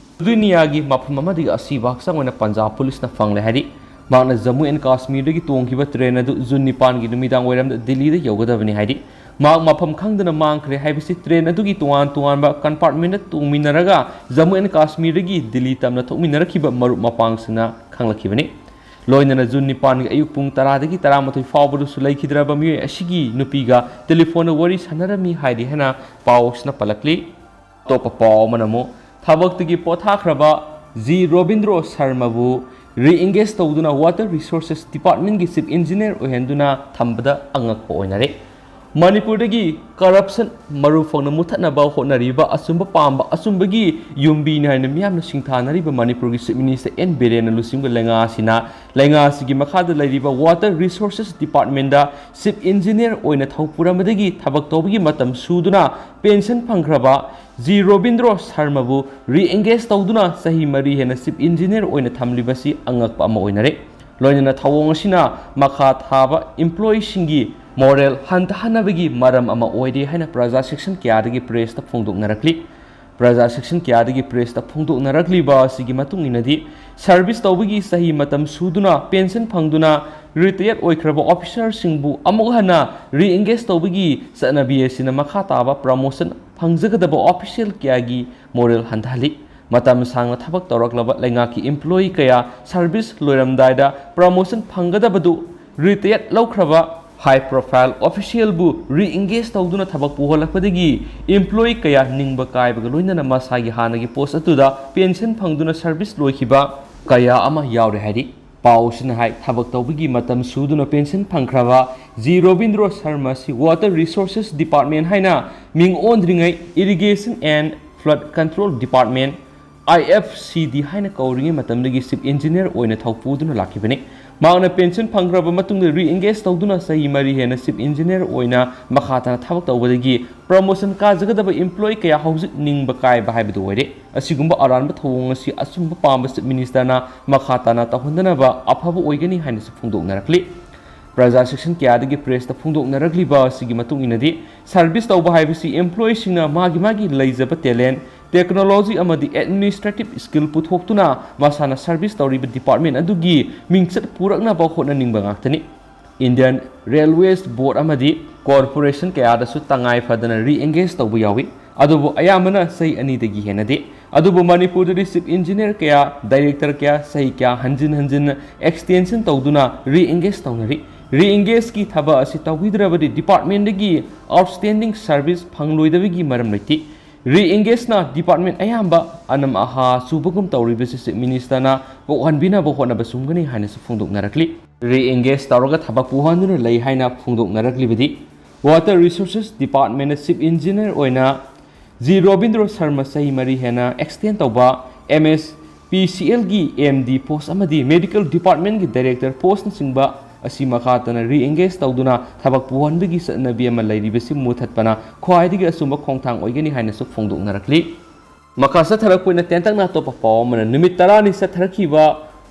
ꯂꯨꯙꯤꯌꯥꯅꯥꯒꯤ ꯃꯐꯝ ꯑꯃꯗꯒꯤ ꯑꯁꯤꯕ ꯍꯛꯆꯥꯡ ꯑꯣꯏꯅ ꯄꯟꯖꯥꯕ ꯄꯨꯂꯤꯁꯅ ꯐꯪꯂꯦ ꯍꯥꯏꯔꯤ꯫ ꯃꯍꯥꯛꯅ ꯖꯝꯃꯨ ꯑꯦꯟ ꯀꯥꯁꯃꯤꯔꯗꯒꯤ ꯇꯣꯡꯈꯤꯕ ꯇ꯭ꯔꯦꯟ ꯑꯗꯨ ꯖꯨꯟ ꯅꯤꯄꯥꯟꯒꯤ ꯅꯨꯃꯤꯗꯥꯡ ꯋꯥꯏꯔꯝꯗ ꯗꯤꯜꯂꯤꯗ ꯌꯧꯒꯗꯕꯅꯤ ꯍꯥꯏꯔꯤ꯫ ꯃꯍꯥꯛ ꯃꯐꯝ ꯈꯪꯗꯅ ꯃꯥꯡꯈ꯭ꯔꯦ ꯍꯥꯏꯕꯁꯤ ꯇ꯭ꯔꯦꯟ ꯑꯗꯨꯒꯤ ꯇꯣꯉꯥꯟ ꯇꯣꯉꯥꯟꯕ ꯀꯝꯄꯥꯔꯠꯃꯦꯟꯗ ꯇꯣꯡꯃꯤꯟꯅꯔꯒ ꯖꯝꯃꯨ ꯑꯦꯟ ꯀꯥꯁꯃꯤꯔꯗꯒꯤ ꯗꯤꯜꯂꯤ ꯇꯝꯅ ꯊꯣꯛꯃꯤꯟꯅꯔꯛꯈꯤꯕ ꯃꯔꯨꯞ ꯃꯄꯥꯡꯁꯤꯡꯅ ꯈꯪꯂꯛꯈꯤꯕꯅꯤ꯫ ꯂꯣꯏꯅꯅ ꯖꯨꯟ ꯅꯤꯄꯥꯟꯒꯤ ꯑꯌꯨꯛ ꯄꯨꯡ ꯇꯔꯥꯗꯒꯤ ꯇꯔꯥꯃꯥꯊꯣꯏ ꯐꯥꯎꯕꯗꯁꯨ ꯂꯩꯈꯤꯗ꯭ꯔꯕ ꯃꯤꯑꯣꯏ ꯑꯁꯤꯒꯤ ꯅꯨꯄꯤꯒ ꯇꯦꯂꯤꯐꯣꯟꯗ ꯋꯥꯔꯤ ꯁꯥꯟꯅꯔꯝꯃꯤ ꯍꯥꯏꯔꯤ ꯍꯥꯏꯅ ꯄꯥꯎ ꯑꯁꯤꯅ ꯄꯜꯂꯛꯂꯤ꯫ ꯑꯇꯣꯞꯄ ꯄꯥꯎ ꯑꯃꯅ ꯑꯃꯨꯛ ꯊꯕꯛꯇꯒꯤ ꯄꯣꯊꯥꯈ꯭ꯔꯕ ꯖꯤ ꯔꯣꯕꯤꯟꯗ꯭ꯔꯣ ꯁꯔꯃꯕꯨ ꯔꯤꯑꯦꯡꯒꯦꯖ ꯇꯧꯗꯨꯅ ꯋꯥꯇꯔ ꯔꯤꯁꯣꯔꯁꯦꯁ ꯗꯤꯄꯥꯔꯠꯃꯦꯟꯒꯤ ꯆꯤꯐ ꯏꯟꯖꯤꯅꯤꯌꯔ ꯑꯣꯏꯍꯟꯗꯨꯅ ꯊꯝꯕꯗ ꯑꯉꯛꯄ ꯑꯣꯏꯅꯔꯦ꯫ ꯃꯅꯤꯄꯨꯔꯗꯒꯤ ꯀꯔꯞꯁꯟ ꯃꯔꯨ ꯐꯪꯅ ꯃꯨꯊꯠꯅꯕ ꯍꯣꯠꯅꯔꯤꯕ ꯑꯆꯨꯝꯕ ꯄꯥꯝꯕ ꯑꯆꯨꯝꯕꯒꯤ ꯌꯨꯝꯕꯤꯅꯤ ꯍꯥꯏꯅ ꯃꯤꯌꯥꯝꯅ ꯁꯤꯡꯊꯥꯅꯔꯤꯕ ꯃꯅꯤꯄꯨꯔꯒꯤ ꯆꯤꯐ ꯃꯤꯅꯤꯁꯇꯔ ꯑꯦꯟ ꯕꯤꯔꯦꯟꯅ ꯂꯨꯆꯤꯡꯕ ꯂꯩꯉꯥꯛ ꯑꯁꯤꯅ ꯂꯩꯉꯥꯛ ꯑꯁꯤꯒꯤ ꯃꯈꯥꯗ ꯂꯩꯔꯤꯕ ꯋꯥꯇꯔ ꯔꯤꯁꯣꯔꯁꯦꯁ ꯗꯤꯄꯥꯔꯠꯃꯦꯟꯗ ꯆꯤꯐ ꯏꯟꯖꯤꯅꯤꯌꯔ ꯑꯣꯏꯅ ꯊꯧ ꯄꯨꯔꯝꯕꯗꯒꯤ ꯊꯕꯛ ꯇꯧꯕꯒꯤ ꯃꯇꯝ ꯁꯨꯗꯨꯅ ꯄꯦꯟꯁꯟ ꯐꯪꯈ꯭ꯔꯕ ꯖꯤ ꯔꯣꯕꯤꯟꯗ꯭ꯔꯣ ꯁꯔꯃꯕꯨ ꯔꯤꯑꯦꯡꯒꯦꯖ ꯇꯧꯗꯨꯅ ꯆꯍꯤ ꯃꯔꯤ ꯍꯦꯟꯅ ꯆꯤꯐ ꯏꯟꯖꯤꯅꯤꯌꯔ ꯑꯣꯏꯅ ꯊꯝꯂꯤꯕꯁꯤ ꯑꯉꯛꯄ ꯑꯃ ꯑꯣꯏꯅꯔꯦ꯫ ꯂꯣꯏꯅꯅ ꯊꯧꯑꯣꯡ ꯑꯁꯤꯅ ꯃꯈꯥ ꯊꯥꯕ ꯏꯝꯄ꯭ꯂꯣꯌꯤꯁꯤꯡꯒꯤ ꯃꯣꯔꯦꯜ ꯍꯟꯊꯍꯟꯅꯕꯒꯤ ꯃꯔꯝ ꯑꯃ ꯑꯣꯏꯔꯦ ꯍꯥꯏꯅ ꯄ꯭ꯔꯖꯥ ꯁꯦꯛꯁꯟ ꯀꯌꯥꯗꯒꯤ ꯄ꯭ꯔꯦꯁꯇ ꯐꯣꯡꯗꯣꯛꯅꯔꯛꯂꯤ꯫ ꯄ꯭ꯔꯖꯥ ꯁꯦꯛꯁꯟ ꯀꯌꯥꯗꯒꯤ ꯄ꯭ꯔꯦꯁꯇ ꯐꯣꯡꯗꯣꯛꯅꯔꯛꯂꯤꯕ ꯑꯁꯤꯒꯤ ꯃꯇꯨꯡ ꯏꯟꯅꯗꯤ, ꯁꯔꯚꯤꯁ ꯇꯧꯕꯒꯤ ꯆꯍꯤ ꯃꯇꯝ ꯁꯨꯗꯨꯅ ꯄꯦꯟꯁꯟ ꯐꯪꯗꯨꯅ ꯔꯤꯇꯥꯌꯔ ꯑꯣꯏꯈ꯭ꯔꯕ ꯑꯣꯐꯤꯁꯥꯔꯁꯤꯡꯕꯨ ꯑꯃꯨꯛ ꯍꯟꯅ ꯔꯤꯑꯦꯡꯒꯦꯖ ꯇꯧꯕꯒꯤ ꯆꯠꯅꯕꯤ ꯑꯁꯤꯅ ꯃꯈꯥ ꯇꯥꯕ ꯄ꯭ꯔꯃꯣꯁꯟ ꯐꯪꯖꯒꯗꯕ ꯑꯣꯐꯤꯁꯤꯌꯦꯜ ꯀꯌꯥꯒꯤ ꯃꯣꯔꯦꯜ ꯍꯟꯊꯍꯜꯂꯤ꯫ ꯃꯇꯝ ꯁꯥꯡꯅ ꯊꯕꯛ ꯇꯧꯔꯛꯂꯕ ꯂꯩꯉꯥꯛꯀꯤ ꯏꯝꯄ꯭ꯂꯣꯌꯤ ꯀꯌꯥ ꯁꯔꯚꯤꯁ ꯂꯣꯏꯔꯝꯗꯥꯏꯗ ꯄ꯭ꯔꯃꯣꯁꯟ ꯐꯪꯒꯗꯕꯗꯨ ꯔꯤꯇꯥꯌꯔ ꯂꯧꯈ꯭ꯔꯕ ꯍꯥꯏ ꯄ꯭ꯔꯣꯐꯥꯏꯜ ꯑꯣꯐꯤꯁꯤꯌꯦꯜꯕꯨ ꯔꯤꯑꯦꯡꯒꯦꯖ ꯇꯧꯗꯨꯅ ꯊꯕꯛ ꯄꯨꯍꯜꯂꯛꯄꯗꯒꯤ ꯏꯝꯄ꯭ꯂꯣꯌꯤ ꯀꯌꯥ ꯅꯤꯡꯕ ꯀꯥꯏꯕꯒ ꯂꯣꯏꯅꯅ ꯃꯁꯥꯒꯤ ꯍꯥꯟꯅꯒꯤ ꯄꯣꯁ ꯑꯗꯨꯗ ꯄꯦꯟꯁꯟ ꯐꯪꯗꯨꯅ ꯁꯔꯚꯤꯁ ꯂꯣꯏꯈꯤꯕ ꯀꯌꯥ ꯑꯃ ꯌꯥꯎꯔꯦ ꯍꯥꯏꯔꯤ꯫ ꯄꯥꯎ ꯑꯁꯤꯅ ꯍꯥꯏ, ꯊꯕꯛ ꯇꯧꯕꯒꯤ ꯃꯇꯝ ꯁꯨꯗꯨꯅ ꯄꯦꯟꯁꯟ ꯐꯪꯈ꯭ꯔꯕ ꯖꯤ ꯔꯣꯕꯤꯟꯗ꯭ꯔꯣ ꯁꯔꯃ ꯑꯁꯤ Water Resources Department ꯍꯥꯏꯅ ꯃꯤꯡ ꯑꯣꯟꯗ꯭ꯔꯤꯉꯩ Irrigation and Flood Control Department, I F C D ꯍꯥꯏꯅ ꯀꯧꯔꯤꯉꯩ ꯃꯇꯝꯗꯒꯤ ꯆꯤꯐ ꯏꯟꯖꯤꯅꯤꯌꯔ ꯑꯣꯏꯅ ꯊꯧꯄꯨꯗꯨꯅ ꯂꯥꯛꯈꯤꯕꯅꯤ꯫ ꯃꯍꯥꯛꯅ ꯄꯦꯟꯁꯟ ꯐꯪꯈ꯭ꯔꯕ ꯃꯇꯨꯡꯗ ꯔꯤꯑꯦꯡꯒꯦꯖ ꯇꯧꯗꯨꯅ ꯆꯍꯤ ꯃꯔꯤ ꯍꯦꯟꯅ ꯆꯤꯐ ꯏꯟꯖꯤꯅꯤꯌꯔ ꯑꯣꯏꯅ ꯃꯈꯥ ꯇꯥꯅ ꯊꯕꯛ ꯇꯧꯕꯗꯒꯤ ꯄ꯭ꯔꯃꯣꯁꯟ ꯀꯥꯖꯒꯗꯕ ꯏꯝꯄ꯭ꯂꯣꯌꯤ ꯀꯌꯥ ꯍꯧꯖꯤꯛ ꯅꯤꯡꯕ ꯀꯥꯏꯕ ꯍꯥꯏꯕꯗꯨ ꯑꯣꯏꯔꯦ꯫ ꯑꯁꯤꯒꯨꯝꯕ ꯑꯔꯥꯟꯕ ꯊꯧꯑꯣꯡ ꯑꯁꯤ ꯑꯆꯨꯝꯕ ꯄꯥꯝꯕ ꯆꯤꯐ ꯃꯤꯅꯤꯁꯇꯔꯅ ꯃꯈꯥ ꯇꯥꯅ ꯇꯧꯍꯟꯗꯅꯕ ꯑꯐꯕ ꯑꯣꯏꯒꯅꯤ ꯍꯥꯏꯅꯁꯨ ꯐꯣꯡꯗꯣꯛꯅꯔꯛꯂꯤ꯫ ꯄ꯭ꯔꯖꯥ ꯁꯦꯛꯁꯟ ꯀꯌꯥꯗꯒꯤ ꯄ꯭ꯔꯦꯁꯇ ꯐꯣꯡꯗꯣꯛꯅꯔꯛꯂꯤꯕ ꯑꯁꯤꯒꯤ ꯃꯇꯨꯡ ꯏꯟꯅꯗꯤ, ꯁꯔꯚꯤꯁ ꯇꯧꯕ ꯍꯥꯏꯕꯁꯤ ꯏꯝꯄ꯭ꯂꯣꯌꯤꯁꯤꯡꯅ ꯃꯥꯒꯤ ꯃꯥꯒꯤ ꯂꯩꯖꯕ ꯇꯦꯂꯦꯟ, ꯇꯦꯛꯅꯣꯂꯣꯖꯤ ꯑꯃꯗꯤ ꯑꯦꯗꯃꯤꯅꯤꯁꯇ꯭ꯔꯦꯇꯤꯚ ꯁ꯭ꯀꯤꯜ ꯄꯨꯊꯣꯛꯇꯨꯅ ꯃꯁꯥꯅ ꯁꯔꯚꯤꯁ ꯇꯧꯔꯤꯕ ꯗꯤꯄꯥꯔꯠꯃꯦꯟ ꯑꯗꯨꯒꯤ ꯃꯤꯡꯆꯠ ꯄꯨꯔꯛꯅꯕ ꯍꯣꯠꯅꯅꯤꯡꯕ ꯉꯥꯛꯇꯅꯤ꯫ ꯏꯟꯗꯤꯌꯟ ꯔꯦꯜꯋꯦꯁ ꯕꯣꯔꯗ ꯑꯃꯗꯤ ꯀꯣꯔꯄꯣꯔꯦꯁꯟ ꯀꯌꯥꯗꯁꯨ ꯇꯉꯥꯏ ꯐꯗꯅ ꯔꯤꯑꯦꯡꯒꯦꯖ ꯇꯧꯕ ꯌꯥꯎꯏ, ꯑꯗꯨꯕꯨ ꯑꯌꯥꯝꯕꯅ ꯆꯍꯤ ꯑꯅꯤꯗꯒꯤ ꯍꯦꯟꯅꯗꯦ꯫ ꯑꯗꯨꯕꯨ ꯃꯅꯤꯄꯨꯔꯗꯗꯤ ꯆꯤꯐ ꯏꯟꯖꯤꯅꯤꯌꯔ ꯀꯌꯥ, ꯗꯥꯏꯔꯦꯛꯇꯔ ꯀꯌꯥ ꯆꯍꯤ ꯀꯌꯥ ꯍꯟꯖꯤꯟ ꯍꯟꯖꯤꯟ ꯑꯦꯛꯁꯇꯦꯟꯁꯟ ꯇꯧꯗꯨꯅ ꯔꯤꯑꯦꯡꯒꯦꯖ ꯇꯧꯅꯔꯤ꯫ ꯔꯤꯑꯦꯡꯒꯦꯖꯀꯤ ꯊꯕꯛ ꯑꯁꯤ ꯇꯧꯕꯤꯗ꯭ꯔꯕꯗꯤ ꯗꯤꯄꯥꯔꯠꯃꯦꯟꯗꯒꯤ ꯑꯥꯎꯠꯁ꯭ꯇꯦꯟꯗꯤꯡ ꯁꯔꯚꯤꯁ ꯐꯪꯂꯣꯏꯗꯕꯒꯤ ꯃꯔꯝ ꯂꯩꯇꯦ꯫ ꯔꯤꯑꯦꯡꯒꯦꯖꯅ ꯗꯤꯄꯥꯔꯠꯃꯦꯟ ꯑꯌꯥꯝꯕ ꯑꯅꯝ ꯑꯍꯥ ꯆꯨꯕꯒꯨꯝ ꯇꯧꯔꯤꯕꯁꯤ ꯆꯤꯐ ꯃꯤꯅꯤꯁꯇꯔꯅ ꯀꯣꯛꯍꯟꯕꯤꯅꯕ ꯍꯣꯠꯅꯕ ꯆꯨꯝꯒꯅꯤ ꯍꯥꯏꯅꯁꯨ ꯐꯣꯡꯗꯣꯛꯅꯔꯛꯂꯤ꯫ ꯔꯤꯑꯦꯡꯒꯦꯖ ꯇꯧꯔꯒ ꯊꯕꯛ ꯄꯨꯍꯟꯗꯨꯅ ꯂꯩ ꯍꯥꯏꯅ ꯐꯣꯡꯗꯣꯛꯅꯔꯛꯂꯤꯕꯗꯤ, ꯋꯥꯇꯔ ꯔꯤꯁꯣꯔꯁꯦꯁ ꯗꯤꯄꯥꯔꯠꯃꯦꯟꯗ ꯆꯤꯐ ꯏꯟꯖꯤꯅꯤꯌꯔ ꯑꯣꯏꯅ ꯖꯤ ꯔꯣꯕꯤꯟꯗ꯭ꯔꯣ ꯁꯔꯃ ꯆꯍꯤ ꯃꯔꯤ ꯍꯦꯟꯅ ꯑꯦꯛꯁꯇꯦꯟ ꯇꯧꯕ, ꯑꯦꯝ ꯑꯦꯁ ꯄꯤ ꯁꯤ ꯑꯦꯜꯒꯤ ꯑꯦꯝ ꯗꯤ ꯄꯣꯁ ꯑꯃꯗꯤ ꯃꯦꯗꯤꯀꯦꯜ ꯗꯤꯄꯥꯔꯠꯃꯦꯟꯒꯤ ꯗꯥꯏꯔꯦꯛꯇꯔ ꯄꯣꯁꯅꯆꯤꯡꯕ ꯑꯁꯤ ꯃꯈꯥ ꯇꯥꯅ ꯔꯤꯑꯦꯡꯒꯦꯖ ꯇꯧꯗꯨꯅ ꯊꯕꯛ ꯄꯨꯍꯟꯕꯒꯤ ꯆꯠꯅꯕꯤ ꯑꯃ ꯂꯩꯔꯤꯕꯁꯤ ꯃꯨꯊꯠꯄꯅ ꯈ꯭ꯋꯥꯏꯗꯒꯤ ꯑꯆꯨꯝꯕ ꯈꯣꯡꯊꯥꯡ ꯑꯣꯏꯒꯅꯤ ꯍꯥꯏꯅꯁꯨ ꯐꯣꯡꯗꯣꯛꯅꯔꯛꯂꯤ꯫ ꯃꯈꯥ ꯆꯠꯊꯔꯛꯄ ꯑꯣꯏꯅ ꯇꯦꯟꯇꯛꯅ ꯑꯇꯣꯞꯄ ꯄꯥꯎ ꯑꯃꯅ, ꯅꯨꯃꯤꯠ ꯇꯔꯥꯅꯤ ꯆꯠꯊꯔꯛꯈꯤꯕ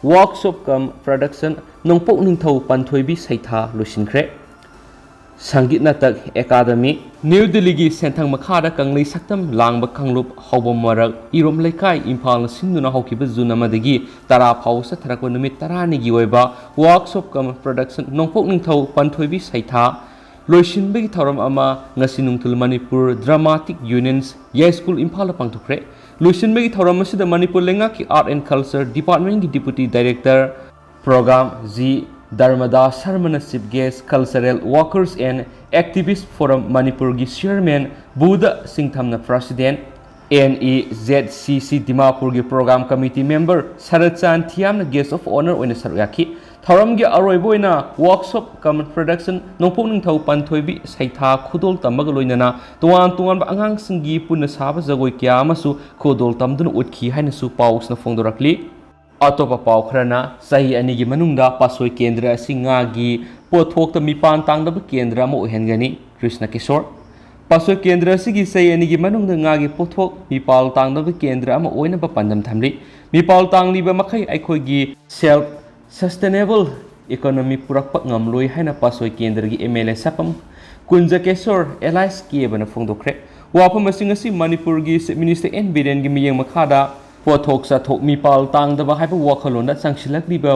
ꯋꯥꯔꯛꯁꯣꯞ ꯀꯝ ꯄ꯭ꯔꯗꯛꯁꯟ ꯅꯣꯡꯄꯣꯛ ꯅꯤꯡꯊꯧ ꯄꯥꯟꯊꯣꯏꯕꯤ ꯁꯩꯊꯥ ꯂꯣꯏꯁꯤꯟꯈ꯭ꯔꯦ꯫ ꯁꯪꯒꯤꯠ ꯅꯥꯇꯛ ꯑꯦꯀꯥꯗꯃꯤ꯫ ꯅ꯭ꯌꯨ ꯗꯤꯜꯂꯤꯒꯤ ꯁꯦꯟꯊꯪ ꯃꯈꯥꯗ ꯀꯪꯂꯩ ꯁꯛꯇꯝ ꯂꯥꯡꯕ ꯀꯥꯡꯂꯨꯞ ꯍꯧꯕ ꯃꯔꯛ ꯏꯔꯣꯝ ꯂꯩꯀꯥꯏ ꯏꯝꯐꯥꯜꯅ ꯁꯤꯟꯗꯨꯅ ꯍꯧꯈꯤꯕ ꯖꯨꯟ ꯑꯃꯗꯒꯤ ꯇꯔꯥ ꯐꯥꯎꯕ ꯆꯠꯊꯔꯛꯄ ꯅꯨꯃꯤꯠ ꯇꯔꯥꯅꯤꯒꯤ ꯑꯣꯏꯕ workshop cum production ꯅꯣꯡꯄꯣꯛ ꯅꯤꯡꯊꯧ ꯄꯟꯊꯣꯏꯕꯤ ꯁꯩꯊꯥ ꯂꯣꯏꯁꯤꯟꯕꯒꯤ ꯊꯧꯔꯝ ꯑꯃ ꯉꯁꯤ ꯅꯨꯡꯊꯤꯜ ꯃꯅꯤꯄꯨꯔ ꯗ꯭ꯔꯃꯥꯇꯤꯛ ꯌꯨꯅꯤꯌꯟꯁ ꯌꯥꯏꯁ꯭ꯀꯨꯜ ꯏꯝꯐꯥꯜꯗ ꯄꯥꯡꯊꯣꯛꯈ꯭ꯔꯦ꯫ ꯂꯣꯏꯁꯤꯟꯕꯒꯤ ꯊꯧꯔꯝ ꯑꯁꯤꯗ ꯃꯅꯤꯄꯨꯔ ꯂꯩꯉꯥꯛꯀꯤ Art and Culture Department ꯀꯤ Deputy Director Program G Dharmadas ꯁꯔꯃꯅ Chief Guest, Cultural Workers and Activist Forum ꯃꯅꯤꯄꯨꯔꯒꯤ Chairman ꯕꯨꯙ ꯁꯤꯡꯊꯝꯅ President, N E Z C C ꯗꯤꯃꯥꯄꯨꯔꯒꯤ Program Committee Member ꯁꯔꯠ ꯆꯥꯟ ꯊꯤꯌꯥꯝꯅ Guest of Honour ꯑꯣꯏꯅ ꯁꯔꯨꯛ ꯌꯥꯈꯤ꯫ ꯊꯧꯔꯝꯒꯤ ꯑꯔꯣꯏꯕ ꯑꯣꯏꯅ workshop cum production ꯅꯣꯡꯄꯣꯛ ꯅꯤꯡꯊꯧ ꯄꯟꯊꯣꯏꯕꯤ ꯁꯩꯊꯥ ꯈꯨꯗꯣꯜ ꯇꯝꯕꯒ ꯂꯣꯏꯅꯅ ꯇꯣꯉꯥꯟ ꯇꯣꯉꯥꯟꯕ ꯑꯉꯥꯡꯁꯤꯡꯒꯤ ꯄꯨꯟꯅ ꯁꯥꯕ ꯖꯒꯣꯏ ꯀꯌꯥ ꯑꯃꯁꯨ ꯈꯨꯗꯣꯜ ꯇꯝꯗꯨꯅ ꯎꯠꯈꯤ ꯍꯥꯏꯅꯁꯨ ꯄꯥꯎꯁꯤꯅ ꯐꯣꯡꯗꯣꯔꯛꯂꯤ꯫ ꯑꯇꯣꯞꯄ ꯄꯥꯎ ꯈꯔꯅ, ꯆꯍꯤ ꯑꯅꯤꯒꯤ ꯃꯅꯨꯡꯗ ꯄꯥꯠꯁꯣꯏ ꯀꯦꯟꯗ꯭ꯔ ꯑꯁꯤ ꯉꯥꯒꯤ ꯄꯣꯠꯊꯣꯛꯇ ꯃꯤꯄꯥꯟ ꯇꯥꯡꯗꯕ ꯀꯦꯟꯗ꯭ꯔ ꯑꯃ ꯑꯣꯏꯍꯟꯒꯅꯤ, ꯀ꯭ꯔꯤꯁꯅ ꯀꯤꯁꯣꯔ꯫ ꯄꯥꯠꯁꯣꯏ ꯀꯦꯟꯗ꯭ꯔ ꯑꯁꯤꯒꯤ ꯆꯍꯤ ꯑꯅꯤꯒꯤ ꯃꯅꯨꯡꯗ ꯉꯥꯒꯤ ꯄꯣꯠꯊꯣꯛ ꯃꯤꯄꯥꯜ ꯇꯥꯡꯗꯕ ꯀꯦꯟꯗ꯭ꯔ ꯑꯃ ꯑꯣꯏꯅꯕ ꯄꯥꯟꯗꯝ ꯊꯝꯂꯤ꯫ ꯃꯤꯄꯥꯜ ꯇꯥꯡꯂꯤꯕ ꯃꯈꯩ ꯑꯩꯈꯣꯏꯒꯤ self sustainable economy ꯄꯨꯔꯛꯄ ꯉꯝꯂꯣꯏ ꯍꯥꯏꯅ ꯄꯥꯠꯁꯣꯏ ꯀꯦꯟꯗ꯭ꯔꯒꯤ ꯑꯦꯝ ꯑꯦꯜ ꯑꯦ ꯁꯥꯄꯝ ꯀꯨꯟꯖꯀꯦꯁꯣꯔ alias ꯀꯦꯕꯅ ꯐꯣꯡꯗꯣꯛꯈ꯭ꯔꯦ꯫ ꯋꯥꯐꯝꯁꯤꯡ ꯑꯁꯤ ꯃꯅꯤꯄꯨꯔꯒꯤ Chief Minister ꯑꯦꯟ ꯕꯤꯔꯦꯟꯒꯤ ꯃꯤꯠꯌꯦꯡ ꯃꯈꯥꯗ ꯄꯣꯠꯊꯣꯛ ꯆꯥꯊꯣꯛ ꯃꯤꯄꯥꯜ ꯇꯥꯡꯗꯕ ꯍꯥꯏꯕ ꯋꯥꯈꯜꯂꯣꯟꯗ ꯆꯪꯁꯤꯜꯂꯛꯂꯤꯕ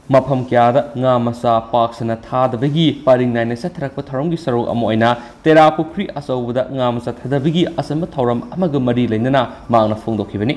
ꯃꯐꯝ ꯀꯌꯥꯗ ꯉꯥ ꯃꯆꯥ ꯄꯥꯛ ꯁꯟꯅ ꯊꯥꯗꯕꯒꯤ ꯄꯔꯤꯡ ꯅꯥꯏꯅ ꯆꯠꯊꯔꯛꯄ ꯊꯧꯔꯝꯒꯤ ꯁꯔꯨꯛ ꯑꯃ ꯑꯣꯏꯅ ꯇꯦꯔꯥ ꯄꯨꯈ꯭ꯔꯤ ꯑꯆꯧꯕꯗ ꯉꯥ ꯃꯆꯥ ꯊꯥꯗꯕꯒꯤ ꯑꯆꯝꯕ ꯊꯧꯔꯝ ꯑꯃꯒ ꯃꯔꯤ ꯂꯩꯅꯅ ꯃꯍꯥꯛꯅ ꯐꯣꯡꯗꯣꯛꯈꯤꯕꯅꯤ꯫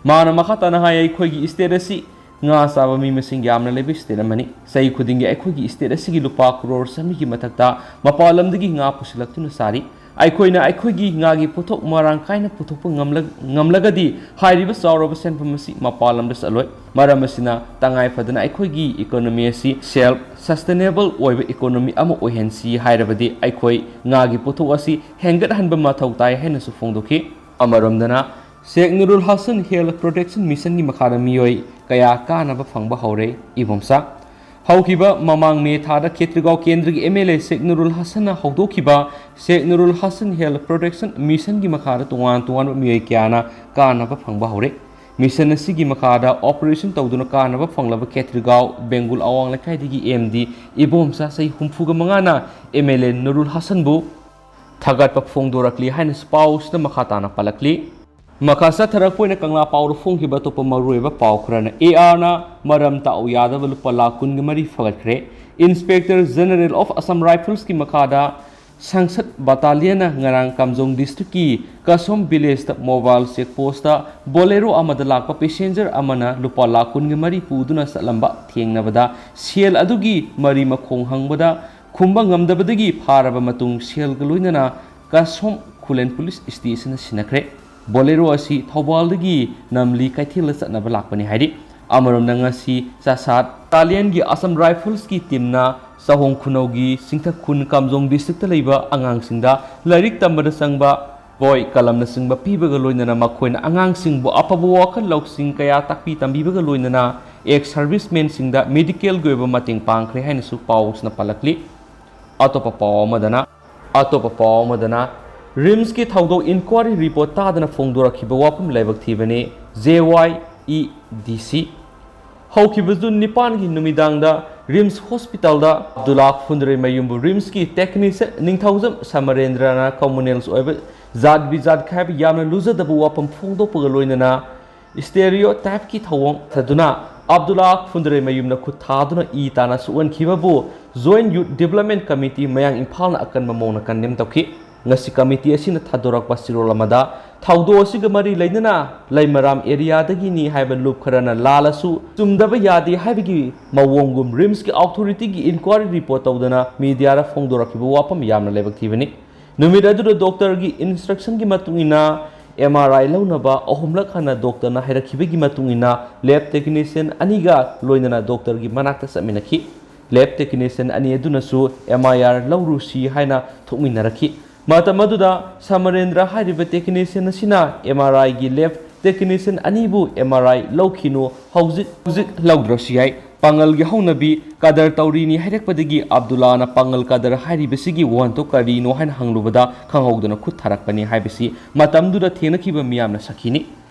ꯃꯍꯥꯛꯅ ꯃꯈꯥ ꯇꯥꯅ ꯍꯥꯏ, ꯑꯩꯈꯣꯏꯒꯤ state ꯑꯁꯤ ꯉꯥ ꯆꯥꯕ ꯃꯤ ꯃꯁꯤꯡ ꯌꯥꯝꯅ ꯂꯩꯕ state ꯑꯃꯅꯤ꯫ ꯆꯍꯤ ꯈꯨꯗꯤꯡꯒꯤ ꯑꯩꯈꯣꯏꯒꯤ state ꯑꯁꯤꯒꯤ ꯂꯨꯄꯥ ꯀ꯭ꯔꯣꯔ ꯆꯥꯃꯔꯤꯒꯤ ꯃꯊꯛꯇ ꯃꯄꯥꯟ ꯂꯝꯗꯒꯤ ꯉꯥ ꯄꯨꯁꯤꯜꯂꯛꯇꯨꯅ ꯆꯥꯔꯤ꯫ ꯑꯩꯈꯣꯏꯅ ꯑꯩꯈꯣꯏꯒꯤ ꯉꯥꯒꯤ ꯄꯣꯠꯊꯣꯛ ꯃꯔꯥꯡ ꯀꯥꯏꯅ ꯄꯨꯊꯣꯛꯄ ꯉꯝꯂ-, ꯉꯝꯂꯒꯗꯤ ꯍꯥꯏꯔꯤꯕ ꯆꯥꯎꯔꯕ ꯁꯦꯟꯐꯝ ꯑꯁꯤ ꯃꯄꯥꯟ ꯂꯝꯗ ꯆꯠꯂꯣꯏ꯫ ꯃꯔꯝ ꯑꯁꯤꯅ ꯇꯉꯥꯏ ꯐꯗꯅ ꯑꯩꯈꯣꯏꯒꯤ economy ꯑꯁꯤ self sustainable ꯑꯣꯏꯕ economy ꯑꯃ ꯑꯣꯏꯍꯟꯁꯤ ꯍꯥꯏꯔꯕꯗꯤ ꯑꯩꯈꯣꯏ ꯉꯥꯒꯤ ꯄꯣꯠꯊꯣꯛ ꯑꯁꯤ ꯍꯦꯟꯒꯠꯍꯟꯕ ꯃꯊꯧ ꯇꯥꯏ ꯍꯥꯏꯅꯁꯨ ꯐꯣꯡꯗꯣꯛꯈꯤ꯫ ꯑꯃꯔꯣꯝꯗꯅ, ꯁꯦꯈ ꯅꯨꯔꯨꯜ ꯍꯁꯟ Health Protection Missionꯒꯤ ꯃꯈꯥꯗ ꯃꯤꯑꯣꯏ ꯀꯌꯥ ꯀꯥꯟꯅꯕ ꯐꯪꯕ ꯍꯧꯔꯦ꯫ ꯏꯕꯣꯝꯆꯥ꯫ ꯍꯧꯈꯤꯕ ꯃꯃꯥꯡ ꯃꯦ ꯊꯥꯗ ꯈꯦꯇ꯭ꯔꯤꯒꯥꯎ ꯀꯦꯟꯗ꯭ꯔꯒꯤ M L A Sheikh Nurul ꯍꯁꯟꯅ ꯍꯧꯗꯣꯛꯈꯤꯕ ꯁꯦꯈ ꯅꯨꯔꯨꯜ ꯍꯁꯟ Health Protection Missionꯒꯤ ꯃꯈꯥꯗ ꯇꯣꯉꯥꯟ ꯇꯣꯉꯥꯟꯕ ꯃꯤꯑꯣꯏ ꯀꯌꯥꯅ ꯀꯥꯟꯅꯕ ꯐꯪꯕ ꯍꯧꯔꯦ꯫ ꯃꯤꯁꯟ ꯑꯁꯤꯒꯤ ꯃꯈꯥꯗ ꯑꯣꯄꯔꯦꯁꯟ ꯇꯧꯗꯨꯅ ꯀꯥꯟꯅꯕ ꯐꯪꯂꯕ ꯈꯦꯇ꯭ꯔꯤꯒꯥꯎ ꯕꯦꯡꯒꯨꯜ ꯑꯋꯥꯡ ꯂꯩꯀꯥꯏꯗꯒꯤ ꯑꯦꯝ ꯗꯤ ꯏꯕꯣꯝꯆꯥ ꯆꯍꯤ ꯍꯨꯝꯐꯨꯒ ꯃꯉꯥꯅ ꯑꯦꯝ ꯑꯦꯜ ꯑꯦ ꯅꯨꯔꯨꯜ ꯍꯁꯟꯕꯨ ꯊꯥꯒꯠꯄ ꯐꯣꯡꯗꯣꯔꯛꯂꯤ ꯍꯥꯏꯅꯁꯨ ꯄꯥꯎꯁꯤꯗ ꯃꯈꯥ ꯇꯥꯅ ꯄꯜꯂꯛꯂꯤ꯫ ꯃꯈꯥ ꯆꯠꯊꯔꯛꯄ ꯑꯣꯏꯅ ꯀꯪꯂꯥ ꯄꯥꯎꯗ ꯐꯣꯡꯈꯤꯕ ꯑꯇꯣꯞꯄ ꯃꯔꯨꯑꯣꯏꯕ ꯄꯥꯎ ꯈꯔꯅ, ꯑꯦ ꯑꯥꯔꯅ ꯃꯔꯝ ꯇꯥꯛꯎ ꯌꯥꯗꯕ ꯂꯨꯄꯥ ꯂꯥꯈ ꯀꯨꯟꯒ ꯃꯔꯤ ꯐꯒꯠꯈ꯭ꯔꯦ꯫ Inspector General of Assam Riflesꯀꯤ ꯃꯈꯥꯗ ꯁꯪꯁꯠ ꯕꯠꯇꯥꯂꯤꯌꯟꯅ ꯉꯔꯥꯡ ꯀꯥꯝꯖꯣꯡ ꯗꯤꯁꯇ꯭ꯔꯤꯛꯀꯤ ꯀꯁꯣꯝ ꯚꯤꯂꯦꯖꯇ ꯃꯣꯕꯥꯏꯜ ꯆꯦꯛ ꯄꯣꯁꯇ ꯕꯣꯂꯦꯔꯣ ꯑꯃꯗ ꯂꯥꯛꯄ ꯄꯦꯁꯦꯟꯖꯔ ꯑꯃꯅ ꯂꯨꯄꯥ ꯂꯥꯈ ꯀꯨꯟꯒ ꯃꯔꯤ ꯄꯨꯗꯨꯅ ꯆꯠꯂꯝꯕ ꯊꯦꯡꯅꯕꯗ ꯁꯦꯜ ꯑꯗꯨꯒꯤ ꯃꯔꯤ ꯃꯈꯣꯡ ꯍꯪꯕꯗ ꯈꯨꯝꯕ ꯉꯝꯗꯕꯗꯒꯤ ꯐꯥꯔꯕ ꯃꯇꯨꯡ ꯁꯦꯜꯒ ꯂꯣꯏꯅꯅ ꯀꯁꯣꯝ ꯈꯨꯂꯦꯟ ꯄꯨꯂꯤꯁ ꯁ꯭ꯇꯦꯁꯟꯗ ꯁꯤꯟꯅꯈ꯭ꯔꯦ꯫ ꯕꯣꯂꯦꯔꯣ ꯑꯁꯤ ꯊꯧꯕꯥꯜꯗꯒꯤ ꯅꯝꯂꯤ ꯀꯩꯊꯦꯜꯗ ꯆꯠꯅꯕ ꯂꯥꯛꯄꯅꯤ ꯍꯥꯏꯔꯤ꯫ ꯑꯃꯔꯣꯝꯗ ꯉꯁꯤ ꯆꯥꯁꯥꯠ ꯕꯠꯇꯥꯂꯤꯌꯟꯒꯤ ꯑꯁꯥꯝ ꯔꯥꯏꯐꯜꯁꯀꯤ ꯇꯤꯝꯅ ꯆꯥꯍꯣꯡ ꯈꯨꯅꯧꯒꯤ ꯆꯤꯡꯊꯛ ꯈꯨꯟ ꯀꯥꯝꯖꯣꯡ ꯗꯤꯁꯇ꯭ꯔꯤꯛꯇ ꯂꯩꯕ ꯑꯉꯥꯡꯁꯤꯡꯗ ꯂꯥꯏꯔꯤꯛ ꯇꯝꯕꯗ ꯆꯪꯕ ꯕꯣꯏ ꯀꯂꯝꯅꯆꯤꯡꯕ ꯄꯤꯕꯒ ꯂꯣꯏꯅꯅ ꯃꯈꯣꯏꯅ ꯑꯉꯥꯡꯁꯤꯡꯕꯨ ꯑꯐꯕ ꯋꯥꯈꯜ ꯂꯧꯁꯤꯡ ꯀꯌꯥ ꯇꯥꯛꯄꯤ ꯇꯝꯕꯤꯕꯒ ꯂꯣꯏꯅꯅ ꯑꯦꯛꯁ ꯁꯔꯚꯤꯁꯃꯦꯟꯁꯤꯡꯗ ꯃꯦꯗꯤꯀꯦꯜꯒꯤ ꯑꯣꯏꯕ ꯃꯇꯦꯡ ꯄꯥꯡꯈ꯭ꯔꯦ ꯍꯥꯏꯅꯁꯨ ꯄꯥꯎꯁꯤꯅ ꯄꯜꯂꯛꯂꯤ꯫ ꯑꯇꯣꯞꯄ ꯄꯥꯎ ꯑꯃꯗꯅ, ꯑꯇꯣꯞꯄ ꯄꯥꯎ ꯑꯃꯗꯅ, ꯔꯤꯝꯁꯀꯤ ꯊꯧꯗꯣꯛ ꯏꯟꯀ꯭ꯋꯥꯔꯤ ꯔꯤꯄꯣꯔꯠ ꯇꯥꯗꯅ ꯐꯣꯡꯗꯣꯔꯛꯈꯤꯕ ꯋꯥꯐꯝ ꯂꯥꯏꯕꯛ ꯊꯤꯕꯅꯤ꯫ ꯖꯦ ꯋꯥꯏ ꯏ ꯗꯤ ꯁꯤ꯫ ꯍꯧꯈꯤꯕ ꯖꯨꯟ ꯅꯤꯄꯥꯟꯒꯤ ꯅꯨꯃꯤꯗꯥꯡꯗ ꯔꯤꯝꯁ ꯍꯣꯁꯄꯤꯇꯥꯜꯗ ꯑꯕꯗꯨꯜꯂꯥ ꯐꯨꯟꯗ꯭ꯔꯩꯃꯌꯨꯝꯕꯨ ꯔꯤꯝꯁꯀꯤ ꯇꯦꯛꯅꯤꯁꯤꯌꯟ ꯅꯤꯡꯊꯧꯖꯝ ꯁꯃꯔꯦꯟꯗ꯭ꯔꯅ ꯀꯃꯨꯅꯦꯜꯁ ꯑꯣꯏꯕ ꯖꯥꯠ ꯕꯤꯖꯥꯠ ꯈꯥꯏꯕ ꯌꯥꯝꯅ ꯂꯨꯖꯗꯕ ꯋꯥꯐꯝ ꯐꯣꯡꯗꯣꯛꯄꯒ ꯂꯣꯏꯅꯅ ꯁ꯭ꯇꯦꯔꯤꯑꯣ ꯇꯥꯏꯞꯀꯤ ꯊꯧꯑꯣꯡ ꯊꯗꯨꯅ ꯑꯕꯗꯨꯜꯂꯥ ꯐꯨꯟꯗ꯭ꯔꯩꯃꯌꯨꯝꯅ ꯈꯨꯠ ꯊꯥꯗꯨꯅ ꯏ ꯇꯥꯅ ꯁꯣꯛꯍꯟꯈꯤꯕꯕꯨ ꯖꯣꯏꯟꯠ ꯌꯨꯊ ꯗꯤꯕꯂꯞꯃꯦꯟꯠ ꯀꯃꯤꯇꯤ ꯃꯌꯥꯡ ꯏꯝꯐꯥꯜꯅ ꯑꯀꯟꯕ ꯃꯑꯣꯡꯗ ꯀꯟꯗꯦꯝ ꯇꯧꯈꯤ꯫ ꯉꯁꯤ ꯀꯃꯤꯇꯤ ꯑꯁꯤꯅ ꯊꯥꯗꯣꯔꯛꯄ ꯆꯦꯔꯣꯜ ꯑꯃꯗ ꯊꯧꯗꯣꯛ ꯑꯁꯤꯒ ꯃꯔꯤ ꯂꯩꯅꯅ ꯂꯩꯃꯔꯥꯝ ꯑꯦꯔꯤꯌꯥꯗꯒꯤꯅꯤ ꯍꯥꯏꯕ ꯂꯨꯞ ꯈꯔꯅ ꯂꯥꯜꯂꯁꯨ ꯆꯨꯝꯗꯕ ꯌꯥꯗꯦ ꯍꯥꯏꯕꯒꯤ ꯃꯑꯣꯡꯒꯨꯝ ꯔꯤꯝꯁꯀꯤ ꯑꯣꯊꯣꯔꯤꯇꯤꯒꯤ ꯏꯟꯀ꯭ꯋꯥꯔꯤ ꯔꯤꯄꯣꯔꯠ ꯇꯧꯗꯅ ꯃꯤꯗꯤꯌꯥꯗ ꯐꯣꯡꯗꯣꯔꯛꯈꯤꯕ ꯋꯥꯐꯝ ꯌꯥꯝꯅ ꯂꯥꯏꯕꯛ ꯊꯤꯕꯅꯤ꯫ ꯅꯨꯃꯤꯠ ꯑꯗꯨꯗ ꯗꯣꯛꯇꯔꯒꯤ ꯏꯟꯁꯇ꯭ꯔꯛꯁꯟꯒꯤ ꯃꯇꯨꯡ ꯏꯟꯅ ꯑꯦꯝ ꯑꯥꯔ ꯑꯥꯏ ꯂꯧꯅꯕ ꯑꯍꯨꯝꯂꯛ ꯍꯟꯅ ꯗꯣꯛꯇꯔꯅ ꯍꯥꯏꯔꯛꯈꯤꯕꯒꯤ ꯃꯇꯨꯡ ꯏꯟꯅ ꯂꯦꯕ ꯇꯦꯛꯅꯤꯁꯤꯌꯟ ꯑꯅꯤꯒ ꯂꯣꯏꯅꯅ ꯗꯣꯛꯇꯔꯒꯤ ꯃꯅꯥꯛꯇ ꯆꯠꯃꯤꯟꯅꯈꯤ꯫ ꯂꯦꯕ ꯇꯦꯛꯅꯤꯁꯤꯌꯟ ꯑꯅꯤ ꯑꯗꯨꯅꯁꯨ ꯑꯦꯝ ꯑꯥꯏ ꯑꯥꯔ ꯂꯧꯔꯨꯁꯤ ꯍꯥꯏꯅ ꯊꯣꯛꯃꯤꯟꯅꯔꯛꯈꯤ꯫ ꯃꯇꯝ ꯑꯗꯨꯗ ꯁꯃꯔꯦꯟꯗ꯭ꯔ ꯍꯥꯏꯔꯤꯕ ꯇꯦꯛꯅꯤꯁꯤꯌꯟ ꯑꯁꯤꯅ ꯑꯦꯝ ꯑꯥꯔ ꯑꯥꯏꯒꯤ ꯂꯦꯕ ꯇꯦꯛꯅꯤꯁꯤꯌꯟ ꯑꯅꯤꯕꯨ ꯑꯦꯝ ꯑꯥꯔ ꯑꯥꯏ ꯂꯧꯈꯤꯅꯨ, ꯍꯧꯖꯤꯛ ꯍꯧꯖꯤꯛ ꯂꯧꯗ꯭ꯔꯁꯨ ꯌꯥꯏ, ꯄꯥꯡꯒꯜꯒꯤ ꯍꯧꯅꯕꯤ ꯀꯗꯔ ꯇꯧꯔꯤꯅꯤ ꯍꯥꯏꯔꯛꯄꯗꯒꯤ ꯑꯕꯗꯨꯜꯂꯥꯅ ꯄꯥꯡꯒꯜ ꯀꯗꯔ ꯍꯥꯏꯔꯤꯕꯁꯤꯒꯤ ꯋꯥꯍꯟꯊꯣꯛ ꯀꯔꯤꯅꯣ ꯍꯥꯏꯅ ꯍꯪꯂꯨꯕꯗ ꯈꯪꯍꯧꯗꯅ ꯈꯨꯠ ꯊꯥꯔꯛꯄꯅꯤ ꯍꯥꯏꯕꯁꯤ ꯃꯇꯝꯗꯨꯗ ꯊꯦꯡꯅꯈꯤꯕ ꯃꯤꯌꯥꯝꯅ ꯁꯥꯈꯤꯅꯤ꯫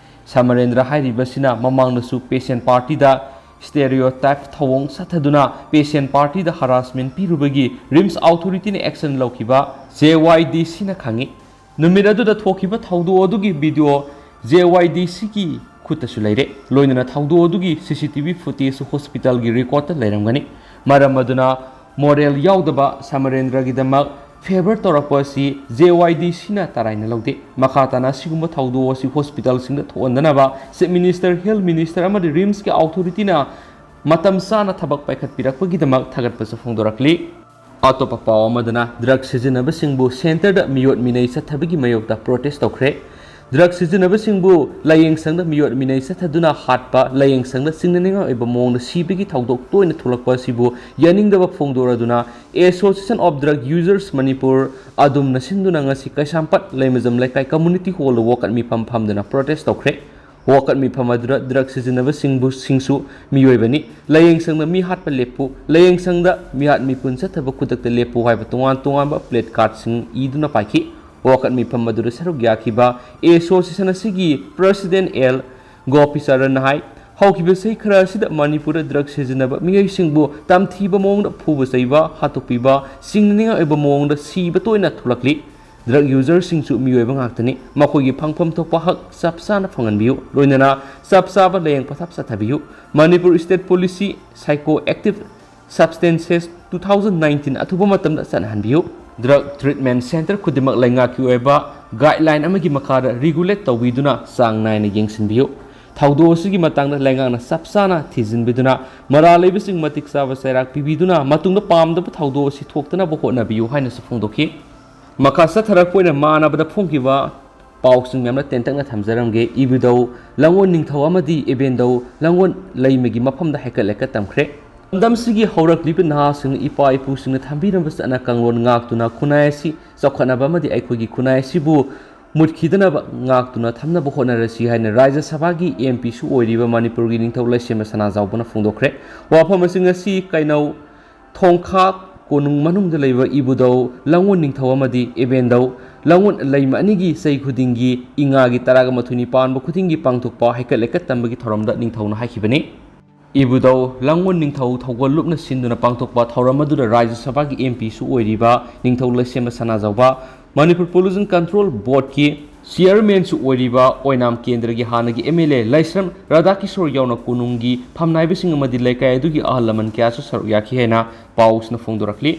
ꯁꯃꯔꯦꯟꯗ꯭ꯔ ꯍꯥꯏꯔꯤꯕꯁꯤꯅ ꯃꯃꯥꯡꯗꯁꯨ ꯄꯦꯁꯦꯟ ꯄꯥꯔꯇꯤꯗ ꯁ꯭ꯇꯦꯔꯤꯑꯣꯇꯥꯏꯞ ꯊꯧꯑꯣꯡ ꯆꯠꯊꯗꯨꯅ ꯄꯦꯁꯦꯟ ꯄꯥꯔꯇꯤꯗ ꯍꯔꯥꯁꯃꯦꯟ ꯄꯤꯔꯨꯕꯒꯤ ꯔꯤꯝꯁ ꯑꯣꯊꯣꯔꯤꯇꯤꯅ ꯑꯦꯛꯁꯟ ꯂꯧꯈꯤꯕ ꯖꯦ ꯋꯥꯏ ꯗꯤ ꯁꯤꯅ ꯈꯪꯉꯤ꯫ ꯅꯨꯃꯤꯠ ꯑꯗꯨꯗ ꯊꯣꯛꯈꯤꯕ ꯊꯧꯗꯣꯛ ꯑꯗꯨꯒꯤ ꯚꯤꯗꯤꯑꯣ ꯖꯦ ꯋꯥꯏ ꯗꯤ ꯁꯤꯒꯤ ꯈꯨꯠꯇꯁꯨ ꯂꯩꯔꯦ꯫ ꯂꯣꯏꯅꯅ ꯊꯧꯗꯣꯛ ꯑꯗꯨꯒꯤ ꯁꯤ ꯁꯤ ꯇꯤ ꯚꯤ ꯐꯨꯇꯦꯖꯁꯨ ꯍꯣꯁꯄꯤꯇꯥꯜꯒꯤ ꯔꯦꯀꯣꯔꯗꯇ ꯂꯩꯔꯝꯒꯅꯤ꯫ ꯃꯔꯝ ꯑꯗꯨꯅ ꯃꯣꯔꯦꯜ ꯌꯥꯎꯗꯕ ꯁꯃꯔꯦꯟꯗ꯭ꯔꯒꯤꯗꯃꯛ ꯐꯦꯚꯔ ꯇꯧꯔꯛꯄ ꯑꯁꯤ ꯖꯦ ꯋꯥꯏ ꯗꯤ ꯁꯤꯅ ꯇꯔꯥꯏꯅ ꯂꯧꯗꯦ꯫ ꯃꯈꯥ ꯇꯥꯅ ꯑꯁꯤꯒꯨꯝꯕ ꯊꯧꯗꯣꯛ ꯑꯁꯤ ꯍꯣꯁꯄꯤꯇꯥꯜꯁꯤꯡꯗ ꯊꯣꯛꯍꯟꯗꯅꯕ ꯆꯤꯐ ꯃꯤꯅꯤꯁꯇꯔ, ꯍꯦꯜꯊ ꯃꯤꯅꯤꯁꯇꯔ ꯑꯃꯗꯤ ꯔꯤꯝꯁꯀꯤ ꯑꯣꯊꯣꯔꯤꯇꯤꯅ ꯃꯇꯝ ꯆꯥꯅ ꯊꯕꯛ ꯄꯥꯏꯈꯠꯄꯤꯔꯛꯄꯒꯤꯗꯃꯛ ꯊꯥꯒꯠꯄꯁꯨ ꯐꯣꯡꯗꯣꯔꯛꯂꯤ꯫ ꯑꯇꯣꯞꯄ ꯄꯥꯎ ꯑꯃꯗꯅ, ꯗ꯭ꯔꯒ ꯁꯤꯖꯤꯟꯅꯕꯁꯤꯡꯕꯨ ꯁꯦꯟꯇꯔꯗ ꯃꯤꯑꯣꯠ ꯃꯤꯅꯩ ꯆꯠꯊꯕꯒꯤ ꯃꯥꯌꯣꯛꯇ ꯄ꯭ꯔꯣꯇꯦꯁ ꯇꯧꯈ꯭ꯔꯦ꯫ ꯗ꯭ꯔꯒ ꯁꯤꯖꯤꯟꯅꯕꯁꯤꯡꯕꯨ ꯂꯥꯏꯌꯦꯡ ꯁꯪꯗ ꯃꯤꯑꯣꯠ ꯃꯤꯅꯩ ꯆꯠꯊꯗꯨꯅ ꯍꯥꯠꯄ, ꯂꯥꯏꯌꯦꯡ ꯁꯪꯗ ꯆꯤꯡꯅꯅꯤꯡꯉꯥꯏ ꯑꯣꯏꯕ ꯃꯑꯣꯡꯗ ꯁꯤꯕꯒꯤ ꯊꯧꯗꯣꯛ ꯇꯣꯏꯅ ꯊꯣꯛꯂꯛꯄ ꯑꯁꯤꯕꯨ ꯌꯥꯅꯤꯡꯗꯕ ꯐꯣꯡꯗꯣꯔꯗꯨꯅ Association of Drug Users Manipur ꯑꯗꯨꯝꯅ ꯁꯤꯟꯗꯨꯅ ꯉꯁꯤ ꯀꯩꯁꯥꯝꯄꯥꯠ ꯂꯩꯃꯖꯝ ꯂꯩꯀꯥꯏ ꯀꯝꯃꯨꯅꯤꯇꯤ ꯍꯣꯜꯗ ꯋꯥꯀꯠ ꯃꯤꯐꯝ ꯐꯝꯗꯨꯅ ꯄ꯭ꯔꯣꯇꯦꯁ ꯇꯧꯈ꯭ꯔꯦ꯫ ꯋꯥꯀꯠ ꯃꯤꯐꯝ ꯑꯗꯨꯗ ꯗ꯭ꯔꯒ ꯁꯤꯖꯤꯟꯅꯕꯁꯤꯡꯕꯨ, ꯁꯤꯡꯁꯨ ꯃꯤꯑꯣꯏꯕꯅꯤ, ꯂꯥꯏꯌꯦꯡ ꯁꯪꯗ ꯃꯤ ꯍꯥꯠꯄ ꯂꯦꯞꯄꯨ, ꯂꯥꯏꯌꯦꯡ ꯁꯪꯗ ꯃꯤꯍꯥꯠ ꯃꯤꯄꯨꯟ ꯆꯠꯊꯕ ꯈꯨꯗꯛꯇ ꯂꯦꯞꯄꯨ ꯍꯥꯏꯕ ꯇꯣꯉꯥꯟ ꯇꯣꯉꯥꯟꯕ ꯄ꯭ꯂꯦ ꯀꯥꯔꯗꯁꯤꯡ ꯏꯗꯨꯅ ꯄꯥꯏꯈꯤ꯫ ꯋꯥꯀꯠ ꯃꯤꯐꯝ ꯑꯗꯨꯗ ꯁꯔꯨꯛ ꯌꯥꯈꯤꯕ ꯑꯦꯁꯣꯁꯤꯌꯦꯁꯟ ꯑꯁꯤꯒꯤ ꯄ꯭ꯔꯁꯤꯗꯦꯟ ꯑꯦꯜ ꯒꯣꯄꯤꯆꯔꯟꯅ ꯍꯥꯏ, ꯍꯧꯈꯤꯕ ꯆꯍꯤ ꯈꯔ ꯑꯁꯤꯗ ꯃꯅꯤꯄꯨꯔꯗ ꯗ꯭ꯔꯒ ꯁꯤꯖꯤꯟꯅꯕ ꯃꯤꯑꯣꯏꯁꯤꯡꯕꯨ ꯇꯝꯊꯤꯕ ꯃꯑꯣꯡꯗ ꯐꯨꯕ ꯆꯩꯕ, ꯍꯥꯠꯇꯣꯛꯄꯤꯕ, ꯆꯤꯡꯅꯅꯤꯡꯉꯥꯏ ꯑꯣꯏꯕ ꯃꯑꯣꯡꯗ ꯁꯤꯕ ꯇꯣꯏꯅ ꯊꯣꯛꯂꯛꯂꯤ꯫ ꯗ꯭ꯔꯒ ꯌꯨꯖꯔꯁꯤꯡꯁꯨ ꯃꯤꯑꯣꯏꯕ ꯉꯥꯛꯇꯅꯤ꯫ ꯃꯈꯣꯏꯒꯤ ꯐꯪꯐꯝ ꯊꯣꯛꯄ ꯍꯛ ꯆꯞ ꯆꯥꯅ ꯐꯪꯍꯟꯕꯤꯌꯨ꯫ ꯂꯣꯏꯅꯅ ꯆꯞ ꯆꯥꯕ ꯂꯥꯌꯦꯡ ꯄꯊꯥꯞ ꯆꯠꯊꯕꯤꯌꯨ꯫ Manipur state policy Psychoactive Substances two thousand nineteen ꯑꯊꯨꯕ ꯃꯇꯝꯗ ꯆꯠꯅꯍꯟꯕꯤꯌꯨ꯫ ꯗ꯭ꯔꯒ ꯇ꯭ꯔꯤꯠꯃꯦꯟ ꯁꯦꯟꯇꯔ ꯈꯨꯗꯤꯡꯃꯛ ꯂꯩꯉꯥꯛꯀꯤ ꯑꯣꯏꯕ ꯒꯥꯏꯗꯂꯥꯏꯟ ꯑꯃꯒꯤ ꯃꯈꯥꯗ ꯔꯤꯒꯨꯂꯦꯠ ꯇꯧꯕꯤꯗꯨꯅ ꯆꯥꯡ ꯅꯥꯏꯅ ꯌꯦꯡꯁꯤꯟꯕꯤꯌꯨ꯫ ꯊꯧꯗꯣꯛ ꯑꯁꯤꯒꯤ ꯃꯇꯥꯡꯗ ꯂꯩꯉꯥꯛꯅ ꯆꯞ ꯆꯥꯅ ꯊꯤꯖꯤꯟꯕꯤꯗꯨꯅ ꯃꯔꯥꯜ ꯂꯩꯕꯁꯤꯡ ꯃꯇꯤꯛ ꯆꯥꯕ ꯆꯩꯔꯥꯛ ꯄꯤꯕꯤꯗꯨꯅ ꯃꯇꯨꯡꯗ ꯄꯥꯝꯗꯕ ꯊꯧꯗꯣꯛ ꯑꯁꯤ ꯊꯣꯛꯇꯅꯕ ꯍꯣꯠꯅꯕꯤꯌꯨ ꯍꯥꯏꯅꯁꯨ ꯐꯣꯡꯗꯣꯛꯈꯤ꯫ ꯃꯈꯥ ꯆꯠꯊꯔꯛꯄ ꯑꯣꯏꯅ ꯃꯥꯟꯅꯕꯗ ꯐꯣꯡꯈꯤꯕ ꯄꯥꯎꯁꯤꯡ ꯃꯌꯥꯝꯅ ꯇꯦꯟꯇꯛꯅ ꯊꯝꯖꯔꯝꯒꯦ꯫ ꯏꯕꯨꯙꯧ ꯂꯥꯡꯒꯣꯜ ꯅꯤꯡꯊꯧ ꯑꯃꯗꯤ ꯏꯕꯦꯟꯗꯧ ꯂꯥꯡꯒꯣꯜ ꯂꯩꯃꯒꯤ ꯃꯐꯝꯗ ꯍꯩꯀꯠ ꯂꯩꯀꯠ ꯇꯝꯈ꯭ꯔꯦ꯫ ꯂꯝꯗꯝꯁꯤꯒꯤ ꯍꯧꯔꯛꯂꯤꯕ ꯅꯍꯥꯁꯤꯡꯅ ꯏꯄꯥ ꯏꯄꯨꯁꯤꯡꯅ ꯊꯝꯕꯤꯔꯝꯕ ꯆꯠꯅ ꯀꯥꯡꯂꯣꯟ ꯉꯥꯛꯇꯨꯅ ꯈꯨꯟꯅꯥꯏ ꯑꯁꯤ ꯆꯥꯎꯈꯠꯅꯕ ꯑꯃꯗꯤ ꯑꯩꯈꯣꯏꯒꯤ ꯈꯨꯟꯅꯥꯏ ꯑꯁꯤꯕꯨ ꯃꯨꯠꯈꯤꯗꯅꯕ ꯉꯥꯛꯇꯨꯅ ꯊꯝꯅꯕ ꯍꯣꯠꯅꯔꯁꯤ ꯍꯥꯏꯅ ꯔꯥꯖ꯭ꯌ ꯁꯚꯥꯒꯤ ꯑꯦꯝ ꯄꯤꯁꯨ ꯑꯣꯏꯔꯤꯕ ꯃꯅꯤꯄꯨꯔꯒꯤ ꯅꯤꯡꯊꯧ ꯂꯩꯁꯦꯝꯕ ꯁꯅꯥꯖꯥꯎꯕꯅ ꯐꯣꯡꯗꯣꯛꯈ꯭ꯔꯦ꯫ ꯋꯥꯐꯝ ꯑꯁꯤ ꯉꯁꯤ ꯀꯩꯅꯧ ꯊꯣꯡꯈꯥ ꯀꯣꯅꯨꯡ ꯃꯅꯨꯡꯗ ꯂꯩꯕ ꯏꯕꯨꯙꯧ ꯂꯥꯡꯒꯣꯜ ꯅꯤꯡꯊꯧ ꯑꯃꯗꯤ ꯏꯕꯦꯟꯗꯧ ꯂꯥꯡꯒꯣꯜ ꯂꯩꯃ ꯑꯅꯤꯒꯤ ꯆꯍꯤ ꯈꯨꯗꯤꯡꯒꯤ ꯏꯉꯥꯒꯤ ꯇꯔꯥꯒ ꯃꯥꯊꯣꯏꯅꯤ ꯄꯥꯟꯕ ꯈꯨꯗꯤꯡꯒꯤ ꯄꯥꯡꯊꯣꯛꯄ ꯍꯩꯀꯠ ꯂꯩꯀꯠ ꯇꯝꯕꯒꯤ ꯊꯧꯔꯝꯗ ꯅꯤꯡꯊꯧꯅ ꯍꯥꯏꯈꯤꯕꯅꯤ꯫ ꯏꯕꯨꯙꯧ ꯂꯥꯡꯒꯣꯜ ꯅꯤꯡꯊꯧ ꯊꯧꯒꯜ ꯂꯨꯞꯅ ꯁꯤꯟꯗꯨꯅ ꯄꯥꯡꯊꯣꯛꯄ ꯊꯧꯔꯝ ꯑꯗꯨꯗ ꯔꯥꯖ꯭ꯌ ꯁꯚꯥꯒꯤ ꯑꯦꯝ ꯄꯤꯁꯨ ꯑꯣꯏꯔꯤꯕ ꯅꯤꯡꯊꯧ ꯂꯩꯁꯦꯝꯕ ꯁꯅꯥꯖꯥꯎꯕ, ꯃꯅꯤꯄꯨꯔ ꯄꯣꯂꯨꯁꯟ ꯀꯟꯇ꯭ꯔꯣꯜ ꯕꯣꯔꯗꯀꯤ ꯆꯤꯌꯔꯃꯦꯟꯁꯨ ꯑꯣꯏꯔꯤꯕ ꯑꯣꯏꯅꯥꯝ ꯀꯦꯟꯗ꯭ꯔꯒꯤ ꯍꯥꯟꯅꯒꯤ ꯑꯦꯝ ꯑꯦꯜ ꯑꯦ ꯂꯥꯏꯁ꯭ꯔꯝ ꯔꯥꯙꯥꯀꯤꯁꯣꯔ ꯌꯥꯎꯅ ꯀꯣꯅꯨꯡꯒꯤ ꯐꯝꯅꯥꯏꯕꯁꯤꯡ ꯑꯃꯗꯤ ꯂꯩꯀꯥꯏ ꯑꯗꯨꯒꯤ ꯑꯍꯜ ꯂꯃꯟ ꯀꯌꯥꯁꯨ ꯁꯔꯨꯛ ꯌꯥꯈꯤ ꯍꯥꯏꯅ ꯄꯥꯎꯁꯤꯅ ꯐꯣꯡꯗꯣꯔꯛꯂꯤ꯫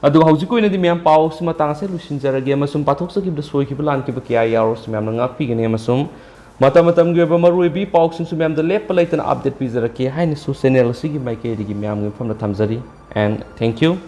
ꯑꯗꯨꯒ ꯍꯧꯖꯤꯛꯀꯤ ꯑꯣꯏꯅꯗꯤ ꯃꯌꯥꯝ ꯄꯥꯎꯁꯤ ꯃꯇꯥꯡ ꯑꯁꯤꯗ ꯂꯣꯏꯁꯤꯟꯖꯔꯒꯦ ꯑꯃꯁꯨꯡ ꯄꯥꯊꯣꯛꯆꯈꯤꯕꯗ ꯁꯣꯏꯈꯤꯕ ꯂꯥꯟꯈꯤꯕ ꯀꯌꯥ ꯌꯥꯎꯔꯁꯨ ꯃꯌꯥꯝꯅ ꯉꯥꯛꯄꯤꯒꯅꯤ ꯑꯃꯁꯨꯡ ꯃꯇꯝ ꯃꯇꯝꯒꯤ ꯑꯣꯏꯕ ꯃꯔꯨꯑꯣꯏꯕ ꯄꯥꯎꯁꯤꯡꯁꯨ ꯃꯌꯥꯝꯗ ꯂꯦꯞꯄ ꯂꯩꯇꯅ ꯑꯞꯗꯦꯠ ꯄꯤꯖꯔꯛꯀꯦ ꯍꯥꯏꯅꯁꯨ ꯆꯦꯅꯦꯜ ꯑꯁꯤꯒꯤ ꯃꯥꯏꯀꯩꯗꯒꯤ ꯃꯌꯥꯝꯒꯤ ꯃꯐꯝꯗ ꯊꯝꯖꯔꯤ꯫ And thank you.